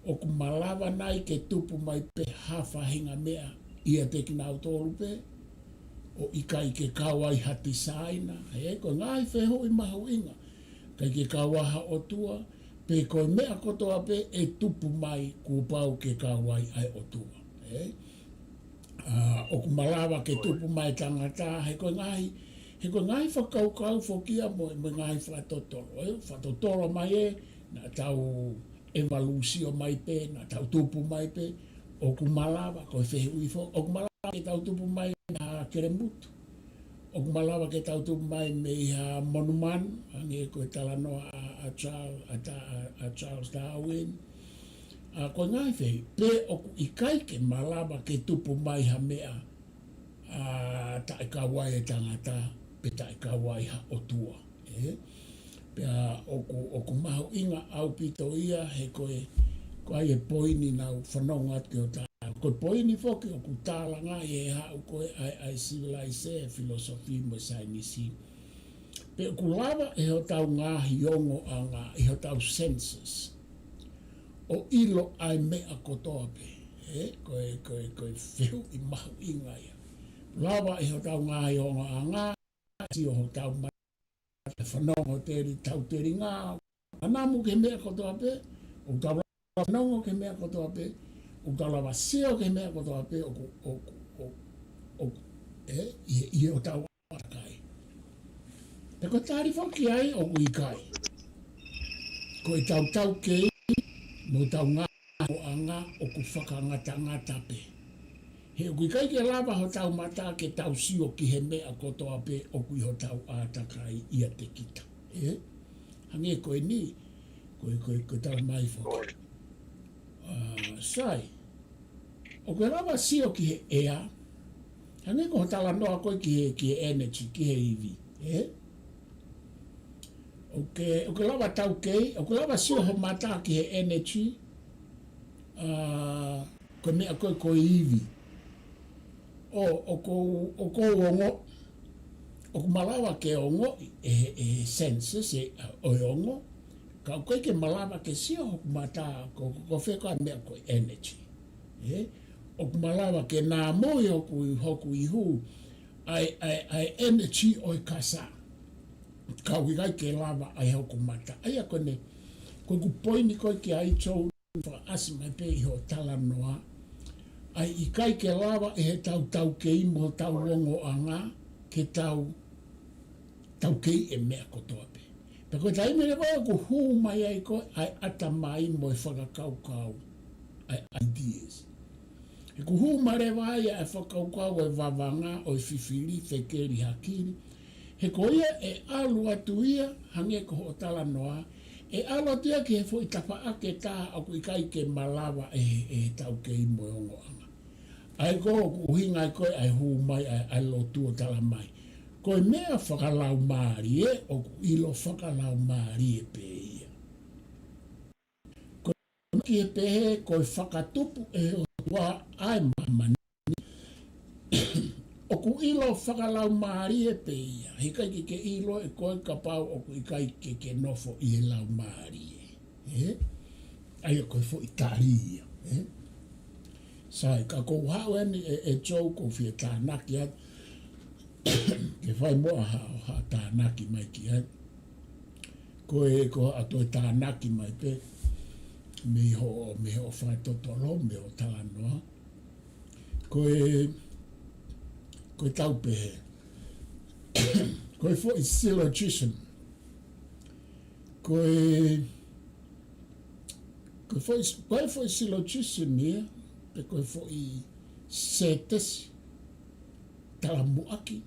ʻoku malava nai ke tupu mai pē ha faʻahinga meʻa ʻiate kinautolu pē, ʻo ʻikai ke kau ai ha tisaina, ē, ko e ngaahi fehuʻi mahuʻinga, ʻikai ke kau ai ha ʻOtua, pe ko e meʻa kotoa pē ʻe tupu mai kuo pau ke kau ai ʻa e ʻOtua, ē? ʻA, ʻoku malava ke tupu mai e tangata, he ko e ngaahi, he ko e ngaahi fakakaukau foki ia mo, mo e ngaahi fakatotolo, ē? Fakatotolo mai ē, naʻa tau ʻevalūsio mai pē, naʻa tau tupu mai pē, ʻoku malava, ko e fehuʻi foki, ʻoku malava ke tau tupu mai ha kelemutu. ʻOku malava ke tau tupu mai mei ha monumanu, hangē ko e talanoa ʻa, ʻa Charles, ʻa Ta-, ʻa, ʻa Charles Darwin. ʻA, ko e ngaahi fehuʻi, pe ʻoku ʻikai ke malava ke tupu mai ha meʻa, ʻa, taʻekau ai e tangata, pe taʻekau ai ha ʻOtua, ē? Pea ʻoku, ʻoku mahuʻinga ʻaupito ia he ko e, ko ai e poini naʻa ku fanongo atu ki ho talanoa. Ko e poini foki ʻoku tālangaʻi he haʻu ko ē ʻa e, ʻa e sivilaise, e filōsofi mo e saienisi. Pe ʻoku lava ʻe hotau ngaahi ongoʻanga, ʻi hotau senses, ʻo ʻilo ʻa e meʻa kotoa pē, ē? Ko e, ko e, ko e fehuʻi mahuʻinga ia. Lava ʻe hotau ngaahi ongoʻanga, sio hotau mata, fanongo teli, tau telinga, ʻanamu ki he meʻa kotoa pē, ʻoku tau lava fanongo ki he meʻa kotoa pē, ʻoku tau lava sio ki he meʻa kotoa pē, ʻoku, ʻoku, ʻoku, ʻoku, ē, ʻi he, ʻi hotau ʻātakai. Pea ko e tali foki ai ʻoku ʻikai. Ko ʻetau taukei mo ʻetau ngaahi ongoʻanga ʻoku fakangatangata pē. He ʻoku ʻikai ke lava hotau mata ke tau sio ki he meʻa kotoa pē ʻoku ʻi hotau ʻātakai ʻiate kita. Ē? Hangē ko eni, ko e, ko e, ko e tala mai foki. ʻA, sai. ʻOku ke lava sio ki he ʻea, hangē ko hoʻo talanoa ko ē ki he, ki he energy, ki he ivi, ē? ʻOku ke, ʻoku ke lava taukei, ʻoku ke lava sio ho mata ki he energy, ʻa, ko e meʻa ko ē ko e ivi. ʻO, ʻoku ou, ʻoku ou ongoʻi, ʻoku malava ke ongoʻi ʻe he, ʻe he senses, ʻe, ʻo e ongo, ka ʻoku ʻikai ke malava ke sio hoku mata, ko, ko, ko fē ko ā e meʻa ko e energy. Ē? ʻOku malava ke nāmui hoku, hoku ihu, ʻa e, ʻa e, ʻa e energy ʻo e kasa. Ka ʻoku ʻikai ke lava ʻe hoku mata. ʻA ia ko eni, ko ʻeku poini ko ē ki ai Joe, fakaʻasi mai pē ʻi hoʻo talanoa. ʻA e ʻikai ke lava ʻe heʻetau taukei mo hotau ongoʻanga ke tau taukei e meʻa kotoa pē. Pea ko e taimi leva ʻoku hū mai ai ko ē ʻa e ʻatamai mo e fakakaukau, ʻa e ideas. He ʻoku hū mai leva ai ʻa e fakakaukau ʻo e vavanga, ʻo e fifili, fekeli, hakili. He ko ia ʻe ʻalu atu ia, hangē ko hoʻo talanoa, ʻe ʻalu atu ia ki he foʻi tafaʻaki ʻe taha ʻoku ʻikai ke malava ʻe he, ʻe he taukei mo e ongoʻanga. ʻA ia ko ʻeku ʻuhinga ai ko ē ʻa e hū mai ʻa e, ʻa e lotu ʻo tala mai, ko e meʻa fakalaumālie ʻoku ʻilo fakalaumālie pē ia. Ko e ki he pehē ko e fakatupu ʻe he ʻOtua ʻa e māmani, ʻoku ʻilo fakalaumālie pē ia. He ʻikai ke ke ʻilo ʻe koe kapau ʻoku ʻikai ke ke nofo ʻi he laumālie. Ē? ʻA ia ko e foʻi tali ia. Ē? Sai, ka ʻoku ou haʻu eni ē, ē Joe, ʻoku ou fie tānaki atu. Ke fai muʻa ha, ha tānaki mai ki ai. Ko e, ko ʻeku toe tānaki mai pē mei hoʻo, mei hoʻo fakatotolo, mei hoʻo talanoa. Ko e, ko e tau pehē, ko e foʻi syllogism. Ko e, ko e foʻi, ko e foʻi syllogism ia, pe ko e foʻi sētesi, talamuʻaki,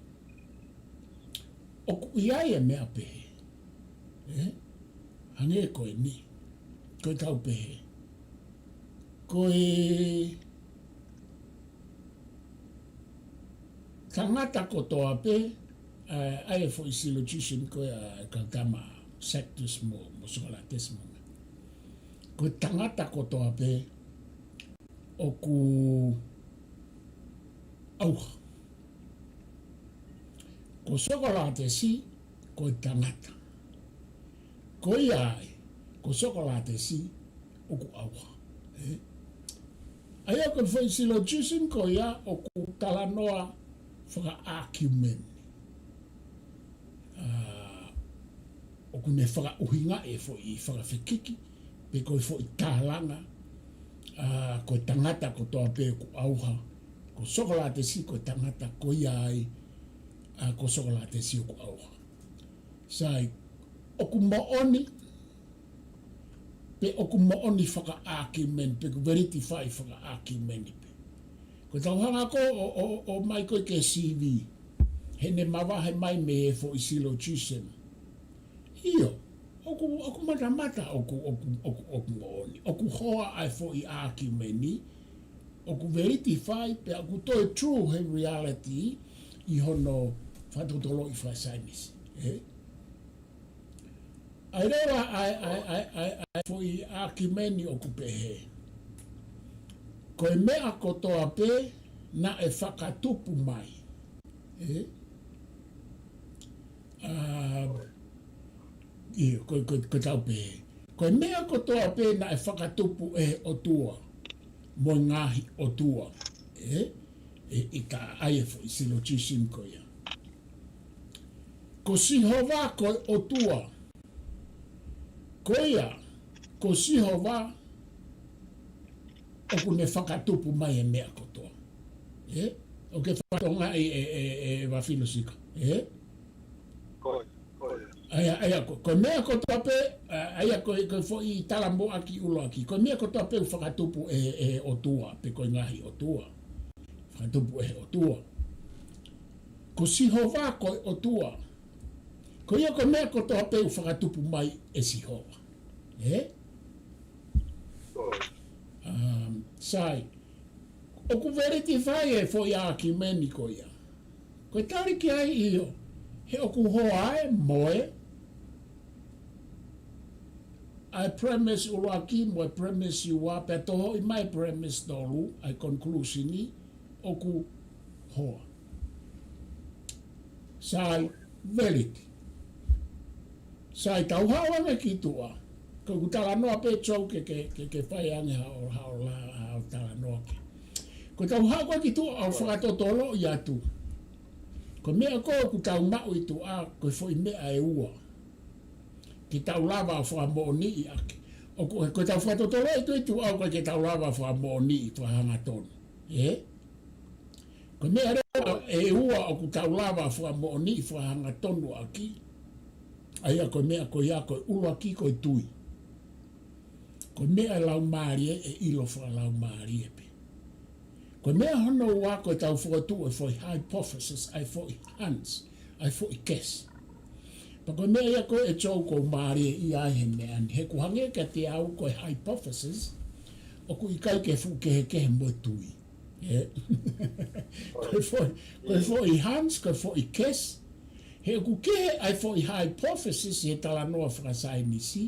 ʻoku ʻi ai e meʻa pehē. Ē? Hangē ko eni, ko e tau pehē, ko e tangata kotoa pē, ʻa, ʻa e foʻi syllogism ko ē ʻa Gautama, Socrates mo, mo Socrates mo. Ko e tangata kotoa pē ʻoku ʻauha. Ko Sokolatesi ko e tangata. Ko ia ai, ko Sokolatesi ʻoku ʻauha. Ē? ʻA ia ko e foʻi syllogism ko ia ʻoku talanoa fakaʻākiumeni. ʻA, ʻoku ne fakaʻuhingaʻi e foʻi fakafekiki, pe ko e foʻi tālanga, ʻa, ko e tangata kotoa pē ʻoku ʻauha. Ko Sokolatesi ko e tangata ko ia ai, ʻa, ko Sokolatesi ʻoku ʻauha. Sai, ʻoku moʻoni, pe ʻoku moʻoni fakaʻākiumeni, pe ʻoku verify fakaʻākiumeni pē. Ko e tau hanga ko ē ʻo, ʻo, ʻo, ʻo mai ko ē ki he C V, heʻene mavahe mai mei he foʻi syllogism. ʻIo, ʻoku, ʻoku matamata, ʻoku, ʻoku, ʻoku, ʻoku moʻoni. ʻOku hoa ʻa e foʻi ʻākiumeni, ʻoku verify, pea ʻoku toe true he reality ʻi hono fakatotoloʻi fakasaienisi. Ē? ʻA ia leva ʻa e, ʻa e, ʻa e, ʻa e, ʻa e foʻi ʻākiumeni ʻoku pehē, ko e meʻa kotoa pē naʻe fakatupu mai. Ē? ʻA, ʻio, ko, ko, ko e tau pehē, ko e meʻa kotoa pē naʻe fakatupu ʻe he ʻOtua mo e ngaahi ʻotua. Ē? Ē, ʻi ka ai e foʻi syllogism ko ia. Ko Sihova ko e ʻOtua. Ko ia, ko Sihova, ʻoku ne fakatupu mai e meʻa kotoa. Ē? ʻOku ke fakatokangaʻi ē, ē, ē, ʻe Vafilosika. Ē? ʻA ia, ʻa ia, ko, ko e meʻa kotoa pē, ʻa, ʻa ia ko e, ko e foʻi talamuʻaki ʻuluaki. Ko e meʻa kotoa pē ʻoku fakatupu ʻe, ʻe he ʻOtua, pe ko e ngaahi ʻotua. Fakatupu ʻe he ʻOtua. Ko Sihova ko e ʻOtua. Ko ia ko e meʻa kotoa pē ʻoku fakatupu mai ʻe Sihova. Ē? Um, sai, ʻoku validifai e foʻi ʻākiumeni ko ia. Ko e tali ki ai ʻio, he ʻoku hoa ē mo e, ʻa e premise ʻuluaki mo e premise ua, pea tohoʻi mai premise tolu, ʻa e conclusion ʻoku hoa. Sai, valid. Sai, tau haʻu ange ki tuʻa. Ko ʻeku talanoa pē Joe ke, ke, ke, ke fai ange haʻo, haʻo la, haʻo talanoa ke. Ko ʻetau haʻu ko ē ki tuʻa ʻo fakatotoloʻi atu. Ko e meʻa ko ē ʻoku tau maʻu ʻi tuʻa, ko e foʻi meʻa ʻe ua. Ke tau lava ʻo fakamoʻoniʻi ʻaki. ʻOku, ko ʻetau fakatotoloʻi atu ʻi tuʻa, ʻoku ʻikai ke tau lava ʻo fakamoʻoniʻi fakahangatonu. Ē? Ko e meʻa leva ʻe ua ʻoku tau lava ʻo fakamoʻoniʻi fakahangatonu ʻaki. ʻA ia ko e meʻa ko ia ko e ʻuluaki ko e tui. Ko e meʻa laumālie ʻe ʻilo fakalaumālie pē. Ko e meʻa hono ua ko ʻetau fokotuʻu e foʻi hypothesis, ʻa e foʻi hunch, ʻa e foʻi guess. Pea ko e meʻa ia ko ē Joe ʻoku mālie ʻia ai he meʻa ni. He ʻoku hangē kiate au ko e hypothesis, ʻoku ʻikai ke fuʻu kehekehe mo e tui. Ē? Ko e foʻi, ko e foʻi hunch, ko e foʻi guess. He ʻoku kehe ʻa e foʻi hypothesis ʻi he talanoa fakasaienisi,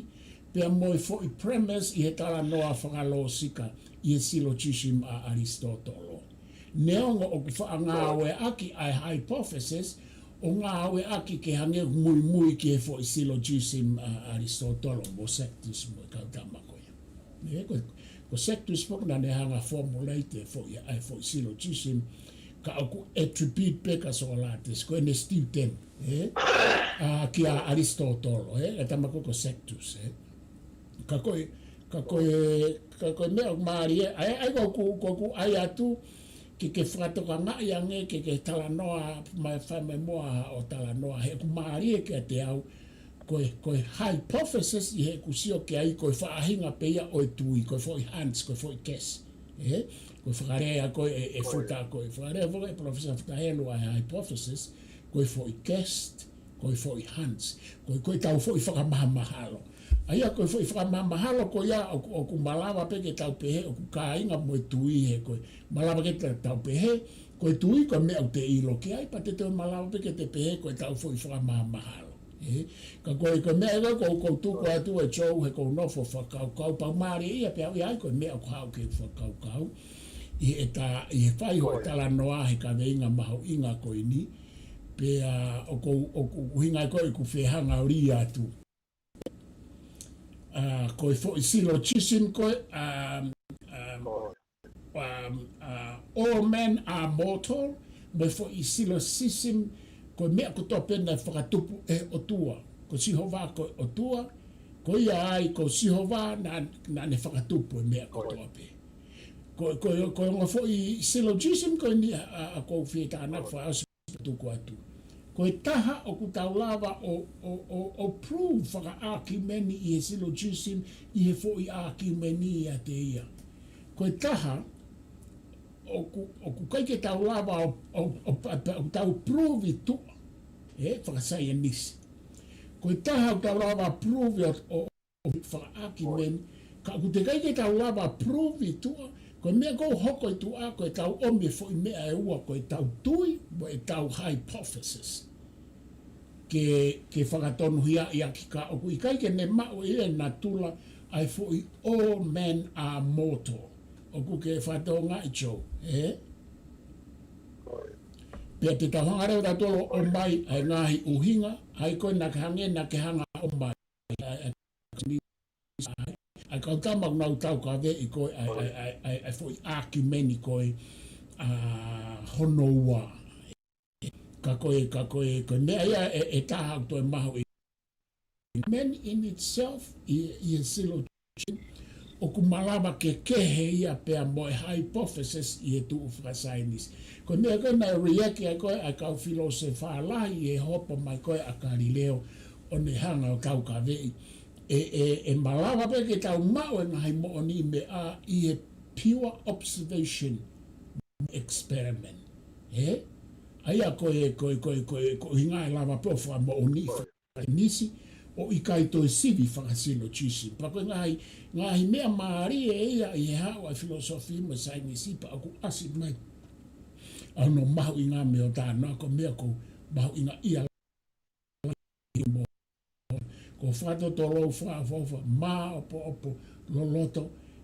pea mo e foʻi premise ʻi he talanoa fakalōsika ʻi he syllogism ʻa ʻAlisitōtolo. Neongo ʻoku faʻa ngāueʻaki ʻa e hypothesis, ʻo ngāueʻaki ke hangē ʻoku muimui ki he foʻi syllogism ʻa ʻAlisitōtolo mo Sanctus mo e kau tama ko ia. Ē, ko, ko Sanctus foki naʻa ne hanga formulate e foʻi, ʻa e foʻi syllogism, ka ʻoku attribute pē kia Socrates, ko ʻene student, ē? ʻA, kia ʻAlisitōtolo, ē? E tama ko ē ko Sanctus, ē? Ka ko e, ka ko e, ka ko e meʻa ʻoku mālie, ʻa ia, ʻa ia ko ʻeku, ko ʻeku ʻai atu, ke, ke fakatokangaʻi ange, ke, ke talanoa, mai fai mai muʻa ʻo talanoa, he ʻoku mālie kiate au, ko e, ko e hypothesis ʻi heʻeku sio ki ai, ko e faʻahinga pē ia ʻo e tui, ko e foʻi hunch, ko e foʻi guess. Ē? Ko e fakalea ko ē ʻe, ʻe Futa ko ē, fakalea foki ʻe Professor Futa Helu ʻa e hypothesis, ko e foʻi guess, ko e foʻi hunch, ko e, ko ʻetau foʻi fakamahamahalo. ʻA ia ko e foʻi fakamahamahalo ko ia ʻoku, ʻoku malava pē ke tau pehē, ʻoku kāinga mo e tui he ko e, malava ke ta-, tau pehē, ko e tui ko e meʻa ʻoku te ʻilo ki ai, pea te toe malava pē ke te pehē, ko ʻetau foʻi fakamahamahalo. Ē, ka ko e, ko e meʻa ʻe ko, ko tuku atu ʻe Joe he ko u nofo fakakaukau, pea mālie ia pea ʻoku ʻi ai ko e meʻa ʻoku haʻu ke fakakaukau. ʻI he ta-, ʻi he fai hoʻo talanoa he kaveinga mahuʻinga ko eni, pea ʻoku, ʻoku ʻuhinga ko ʻeku fehanga ʻo lī atu. ʻA, ko e foʻi syllogism ko ē, um, um, um, uh, all men are mortal, mo e foʻi syllogism, ko e meʻa kotoa pē naʻe fakatupu ʻe he ʻOtua. Ko Sihova ko e ʻOtua, ko ia ai ko Sihova naʻa, naʻa ne fakatupu e meʻa kotoa pē. Ko, ko, ko e ongo foʻi syllogism ko eni ʻa, ʻa, ʻa ko u fie tānaki fakaʻosi tuku atu. Ko e taha ʻoku tau lava ʻo, ʻo, ʻo, ʻo prove fakaʻākiumeni ʻi he syllogism, ʻi he foʻi ʻākiumeni ʻiate ia. Ko e taha ʻoku, ʻoku ʻikai ke tau lava ʻo, ʻo, ʻo, ʻo, ʻo tau prove ʻi tuʻa, ē, fakasaienisi. Ko e taha ʻoku tau lava prove ʻo, ʻo, ʻo fakaʻākiumeni, ka ʻoku teʻeki ai ke tau lava prove ʻi tuʻa, ko e meʻa ʻoku hoko ʻi tuʻa, ko ʻetau ʻomi e foʻi meʻa ʻe ua, ko ʻetau tui, mo ʻetau hypothesis. Ke, ke fakatonuhiaʻi ʻaki ka ʻoku ʻikai ke ne maʻu ʻe ia e natula ʻa e foʻi all men are mortal. ʻOku ke fakatokangaʻi Joe, ē? Pea te tau hanga leva tautolu ʻo ʻomai ʻa e ngaahi ʻuhinga, ʻa ia ko ē naʻa ke hangē, naʻa ke hanga ʻo ʻomai. ʻA e, ʻa e kau tama ʻoku nau taukaveʻi ko ē ʻa e, ʻa e, ʻa e, ʻa e, ʻa e foʻi ʻākiumeni ko ē, ʻa, hono ua. Ka ko e, ka ko e, ko e meʻa ia ʻe, ʻe taha ʻoku toe mahuʻi. Men in itself, ʻi, ʻi he syllogism, ʻoku malava ke kehe ia pea mo e hypothesis ʻi he tuʻu fakasaienisi. Ko e meʻa ko ē naʻe react ai ko ē ʻa e kau filōsefa lahi ʻi he hopo mai ko ē ʻa Galileo ʻo ne hanga ʻo taukaveʻi. ʻE, ʻe, ʻe malava pē ke tau maʻu e ngaahi moʻoniʻi meʻa ʻi he pure observation experiment. Ē? ʻA ia ko e, ko e, ko e, ko e, ko e ʻuhinga ʻe lava pē ʻo fakamoʻoniʻi nisi, ʻo ʻikai toe sivi fakasino tisi. Pea ko e ngaahi, ngaahi meʻa mālie ia ʻi he haʻu ʻa e filōsefa mo e saienisi pea ʻoku ʻasi mai. ʻA hono mahuʻinga meʻa ʻo tānaki ko e meʻa ko e mahuʻinga ia mo ko fakatotolo fakaʻofoʻofa, māʻopoʻopo, loloto,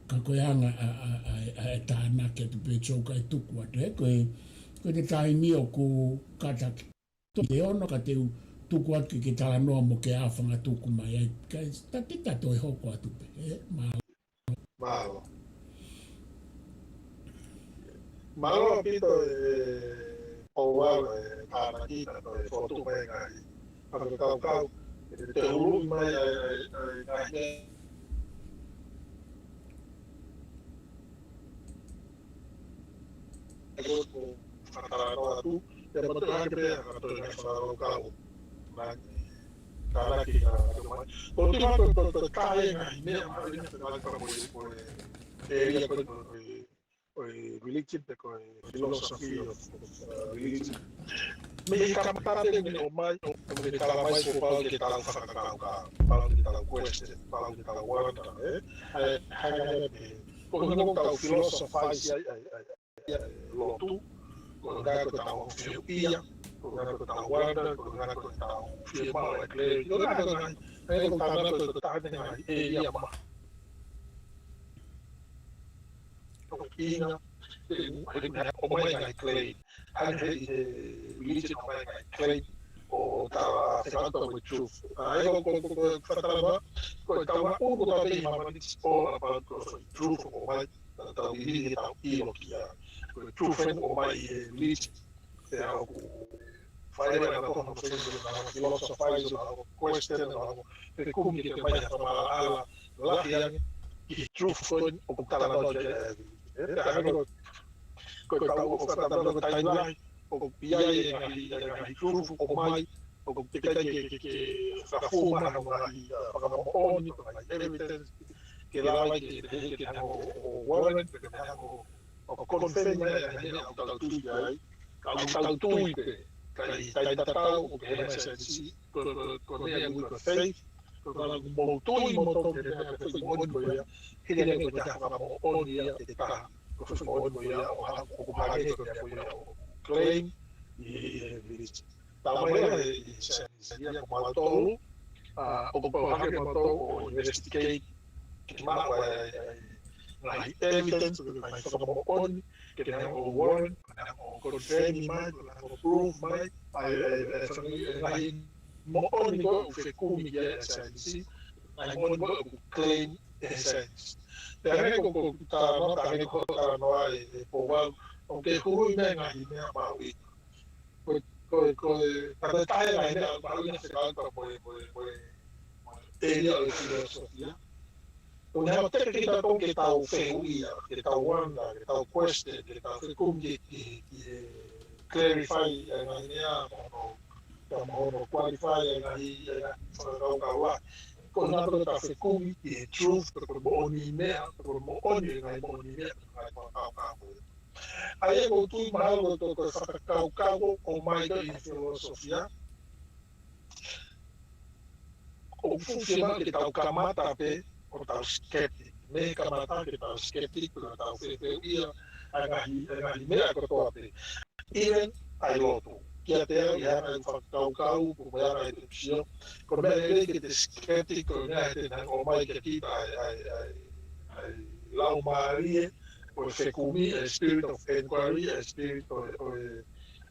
ka ko e anga ʻa, ʻa, ʻa, ʻa e tānaki atu pē tō kai tuku atu, ē, ko e, ko e te taimi ʻoku kātaki. Tō te ono ka te u tuku atu ke ke talanoa mo ke ʻafanga tuku mai ai, ka ta te ta toe hoko atu pē, ē, mā. Mālō. Mālō ʻaupito e Pouvalu e tānaki na toe fotu mai ngaahi fakakaukau. ʻE te ulu mai ai, ai, ai, ngaahi meʻa. ʻE ko e fakatalanoa atu, ʻe matu hake pē ʻa e toe ngaahi fakakaukau. Ngaahi tānaki na, na, na, ko e tui ko e, ko e, ko e taha e ngaahi meʻa, ngaahi meʻa, ngaahi fakakaukau ko e, ko e, ʻēlia ko e, ko e, ko e religion pe ko e philosophy of, of, uh, religion. Mei he kamata pē mei he ʻomai, ʻo, ʻo mei he talamai ko e pau ke tau fakakaukau, pau ke tau question, pau ke tau wonder, ē? ʻA e, ʻa e, ʻa e, ko e ʻuhinga ʻoku tau philosophize ai, ai, ai, ai, lotu, ko e ʻuhinga ko ʻetau fehuʻia, ko e ʻuhinga ko ʻetau wonder, ko e ʻuhinga ko ʻetau fiemaʻu e clarity, ko e ʻuhinga ko e ngaahi, ʻa e ko e tānaki ko e taha e ngaahi ʻēlia mahuʻinga. Ko e ʻuhinga, ʻe, ʻe, ʻomai ngaahi claim. Hangē he, he religion ʻomai ngaahi claim. ʻO tau fekauʻaki mo e truth. ʻA ia ko, ko, ko, ko e fakatalanoa, ko e tau ʻunu ko tau pē ʻi māmani is all about ko e truth ʻoku ʻomai, tau ʻi he tau ʻilo ki ai. Ko e truth ʻoku ʻomai ʻe he religion. Pea ʻoku fai leva ʻa e ko hono fengu na philosophize na question na fekumi ke te mai ha fakamaʻalaʻala lahi ange ki he truth ko eni ʻoku talanoa ki ai. ʻE, pea hangē ko, ko e tau ʻo fakatalanoa ko e taimi lahi, ʻoku ʻi ai e ngaahi, e ngaahi truth ʻoku ʻomai, ʻoku teʻeki ai ke, ke, ke fakafou mai hono ngaahi, ʻa, fakamoʻoni, ko e ngaahi evidence, ke lava ke, ke, ke hanga ʻo, ʻo warrant, ke hanga ʻo, ʻo confirm mai ʻa e meʻa ʻoku tau tui ki ai, ka ʻoku tau tui pē, ka ʻi he taimi tatau, ʻoku pehē ʻe he saienisi, ko, ko, ko e meʻa ʻoku ui ko e faith, ko e ʻuhinga ʻoku mou tui moutolu ki he meʻa ko e foʻi moʻoni ko ia, hili ange ko e taha fakamoʻoni ia ʻe taha, ko e foʻi moʻoni ko ia, ʻo ha-, ʻoku hangē ko e meʻa ko ia ʻoku claim ʻi, ʻi he religion. Talamai ʻe he saienisi ia ko mautolu, ʻa, ʻoku pau hake mautolu ʻo investigate, ke maʻu ʻa e, ʻa e, ʻa e ngaahi evidence, ʻa e ngaahi fakamoʻoni, ke ne hanga ʻo warrant, ke ne hanga ʻo confirm mai, ke ne hanga ʻo prove mai, ʻa e, ʻa e, ʻa e fanga-, ʻa e ngaahi moʻoni ko ē ʻoku fekumi ki ai e saienisi, ngaahi moʻoni ko ē ʻoku claim ʻe he saienisi. Pea hangē ko, ko, ko e talanoa, pea hangē ko e talanoa ʻa e, ʻa e Pouvalu, ʻoku ke huluʻi mei he ngaahi meʻa mahuʻinga. Ko e, ko e, ko e, ka ko e taha e ngaahi meʻa mahuʻinga fekauʻaki mo e, mo e, mo e, mo e ʻēlia ʻo e filōsofia. ʻOku ne hanga ʻo teke kitautolu ke tau fehuʻia, ke tau wonder, ke tau question, ke tau fekumi ki, ki, ki he clarify ʻa e ngaahi meʻa, mo hono, mo hono qualify ʻa e ngaahi, ʻa e ngaahi fakakaukau lahi. Ko e ʻuhinga ko ʻetau fekumi ki he truth, ko e moʻoni meʻa, ko e moʻoni ʻa e ngaahi moʻoni meʻa, ko e ngaahi fakakaukau. ʻA ia ʻoku ou tui mahalo ko e, ko e fakakaukau ʻoku ʻomai ko ē ʻi he filōsofia, ʻoku fuʻu fiemaʻu ke tau kamata pē ʻo tau skeptic. Mei he kamata ke tau skeptic, ʻo tau fehuʻia ʻa e ngaahi, ʻa e ngaahi meʻa kotoa pē. Even ʻa e lotu. Kiate au, ʻi he anga ʻeku fakakaukau, pea mo e anga ʻeku sio, ko e meʻa lelei ke te skeptic, ko e meʻa he te ne hanga ʻo ʻomai kiate kita ʻa e, ʻa e, ʻa e, ʻa e laumālie ʻo e fekumi, ʻa e spirit of inquiry, ʻa e spirit ʻo e, ʻo e,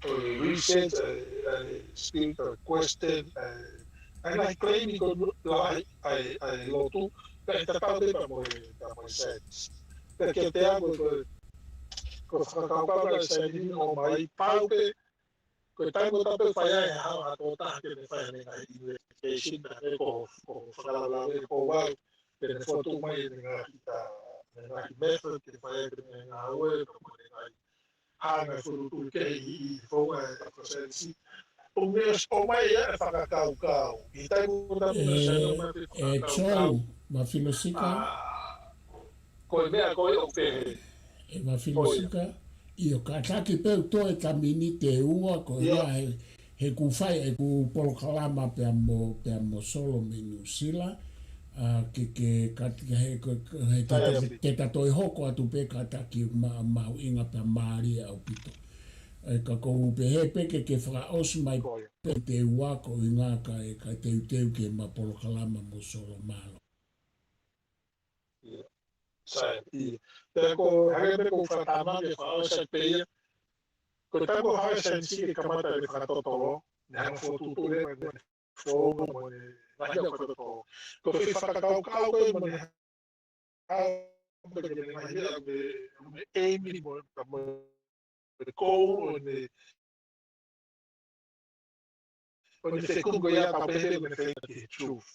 ʻo e research, ʻa e, ʻa e spirit ʻo e question, ʻa e, ʻa e ngaahi claim ko ē lahi ʻa e, ʻa e lotu, pea ʻe tatau pē pea mo e, pea mo e science. Pea kiate au ko e, ko e, ko e fakakaukau ʻa e saienisi ʻoku ʻomai pau pē, ko e taimi ʻoku tau pē fai ai ha, ha tokotaha ke ne fai ʻene ngaahi investigation, pea ko, ko e fakalaulauloto ʻa e Pouvalu, ke ne fotu mai ʻene ngaahi, ʻa, ngaahi method ke fai ai pē ngāue, ka mo e ngaahi hanga fotu ke i, i fonga e fakasaienisi. ʻO meʻa ʻo mai ia e fakakaukau. ʻI he taimi ʻoku tau ʻi ai ʻa e fakakaukau. Joe, Mafilosika. Ko e meʻa ko ē ʻoku pehē. ʻE Mafilosika, ʻio, kātaki pē ʻoku toe tamini te ua ko ia he, he ʻoku fai ʻeku polokalama pea mo, pea mo Solo mei Nuʻusila. ʻA, ke, ke, ka, he, ke, ke, he, te, te, te ta toe hoko atu pē kātaki ma, mahuʻinga pea mālie ʻaupito. ʻE, ka ʻoku ou pehē pē ke, ke fakaʻosi mai pē te ua ko e ʻuhinga ka, ʻe, ka teuteu ke ma polokalama mo Solo, mālō. ʻIo. Sai, ʻio. Pea ko e hangē pē ko e fakatātā ke fakaʻosi pē ia. Ko e taimi ʻoku hanga ʻe he saienisi ke kamata ʻene fakatotolo, ne hanga fotu tuʻu ʻene founga mo ʻene ngaahi fakatotolo. Ko e fakakaukau ko ē mo ʻene hanga mo ʻene ngaahi meʻa mo ʻene, mo ʻene ʻeimi mo, mo ʻene kou ʻo ʻene, ʻo ʻene fekumi ko ia tau pehē mo ʻene feinga ki he truth.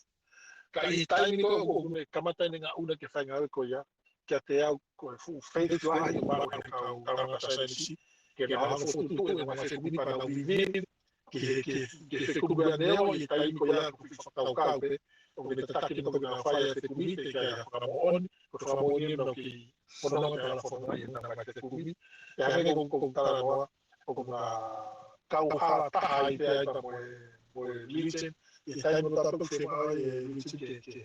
Ka ʻi he taimi ko ē ʻoku ne kamata ʻene ngaʻunu ke fai ngāue ko ia, kiate au ko e fuʻu faith lahi ʻo e kau, kau, kau ngaahi saienisi, ke nau hanga fotu tuʻu ʻenau ngaahi fekumi pea nau vivi, ke, ke, ke fekumi ʻa e ʻEiki ʻi he taimi ko ia ʻoku ou fakakaukau pē, ʻoku ne tataki ʻenau fai ʻa e fekumi, ke ʻi ai ha fakamoʻoni, ko e fakamoʻoni ʻenau kei fononga pea hala fononga ʻi heʻenau ngaahi fekumi. ʻE hangē ko, ko e talanoa, ʻoku ma kau hala taha ai pē ai pea mo e, mo e religion, ʻi he taimi ʻoku tau fiemaʻu ai e religion ke, ke,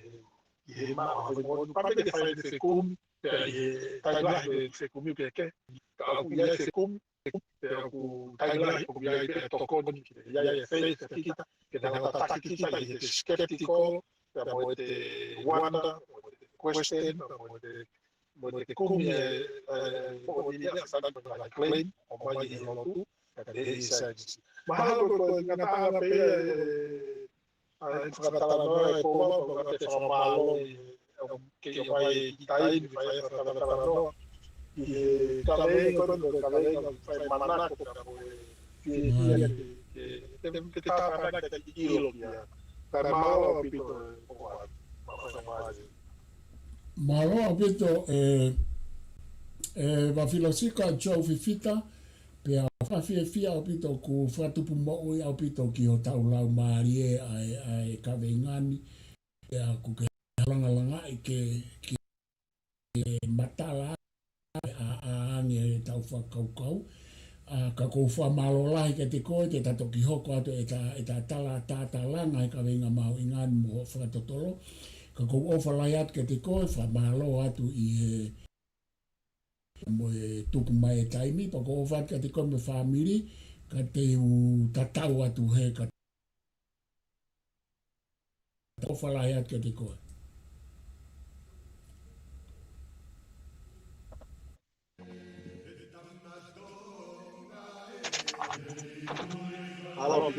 ʻi he maʻu ha fakamoʻoni, pea mo e fai e fekumi, pea ʻi he taimi lahi e fekumi ke, ke, ka ʻoku ʻi ai e fekumi, pea ʻoku taimi lahi ʻoku ʻi ai pē tokoni, ke ʻi ai e faith ʻa kita, ke ne hanga tataki kita ʻi he skeptical, pea mo e wonder, mo e question, pea mo e, mo e kumi e, e, moʻoni ia ʻa e fai ʻa e claim ʻoku ʻomai ʻe he lotu, ka ʻi he saienisi. Mahalo ko e ngataʻanga pē ia e, ʻa e fakatalanoa ʻe Paula, ʻoku ou fakamālō ʻi he, ʻoku kei ʻomai e kiʻi taimi ke fai e fakatalanoa. ʻI he kaveinga ko ē, ko e kaveinga ʻoku fai manako pea mo e fiefia ke, ke, ke, ke tāpana ke ʻilo ki ai. Ka mālō ʻaupito e, ʻo, ʻa, ma, ma, ma, Mālō ʻaupito e, e Mafilosika Joe Fifita, pea fakafiefia ʻaupito ʻoku fakatupu moʻui ʻaupito ki hotau laumālie ʻa e, ʻa e kaveinga ni, pea ʻoku ke langalangaʻi ke, ke matala ʻa, ʻa, ʻa ange ʻetau fakakaukau. ʻA, ka ʻoku ou fakamālō lahi kiate koe, te ta toki hoko atu ʻeta, ʻeta tala, tatalanga he kaveinga mahuʻinga ni mo hoʻo fakatotolo. Ka ʻoku ou ʻofa lahi atu kiate koe, fakamālō atu ʻi he, mo e tuku mai e taimi, pea ʻoku ou ʻofa atu kiate koe mo e fāmili, ka te u tatau atu he ka ʻofa lahi atu kiate koe. Alo.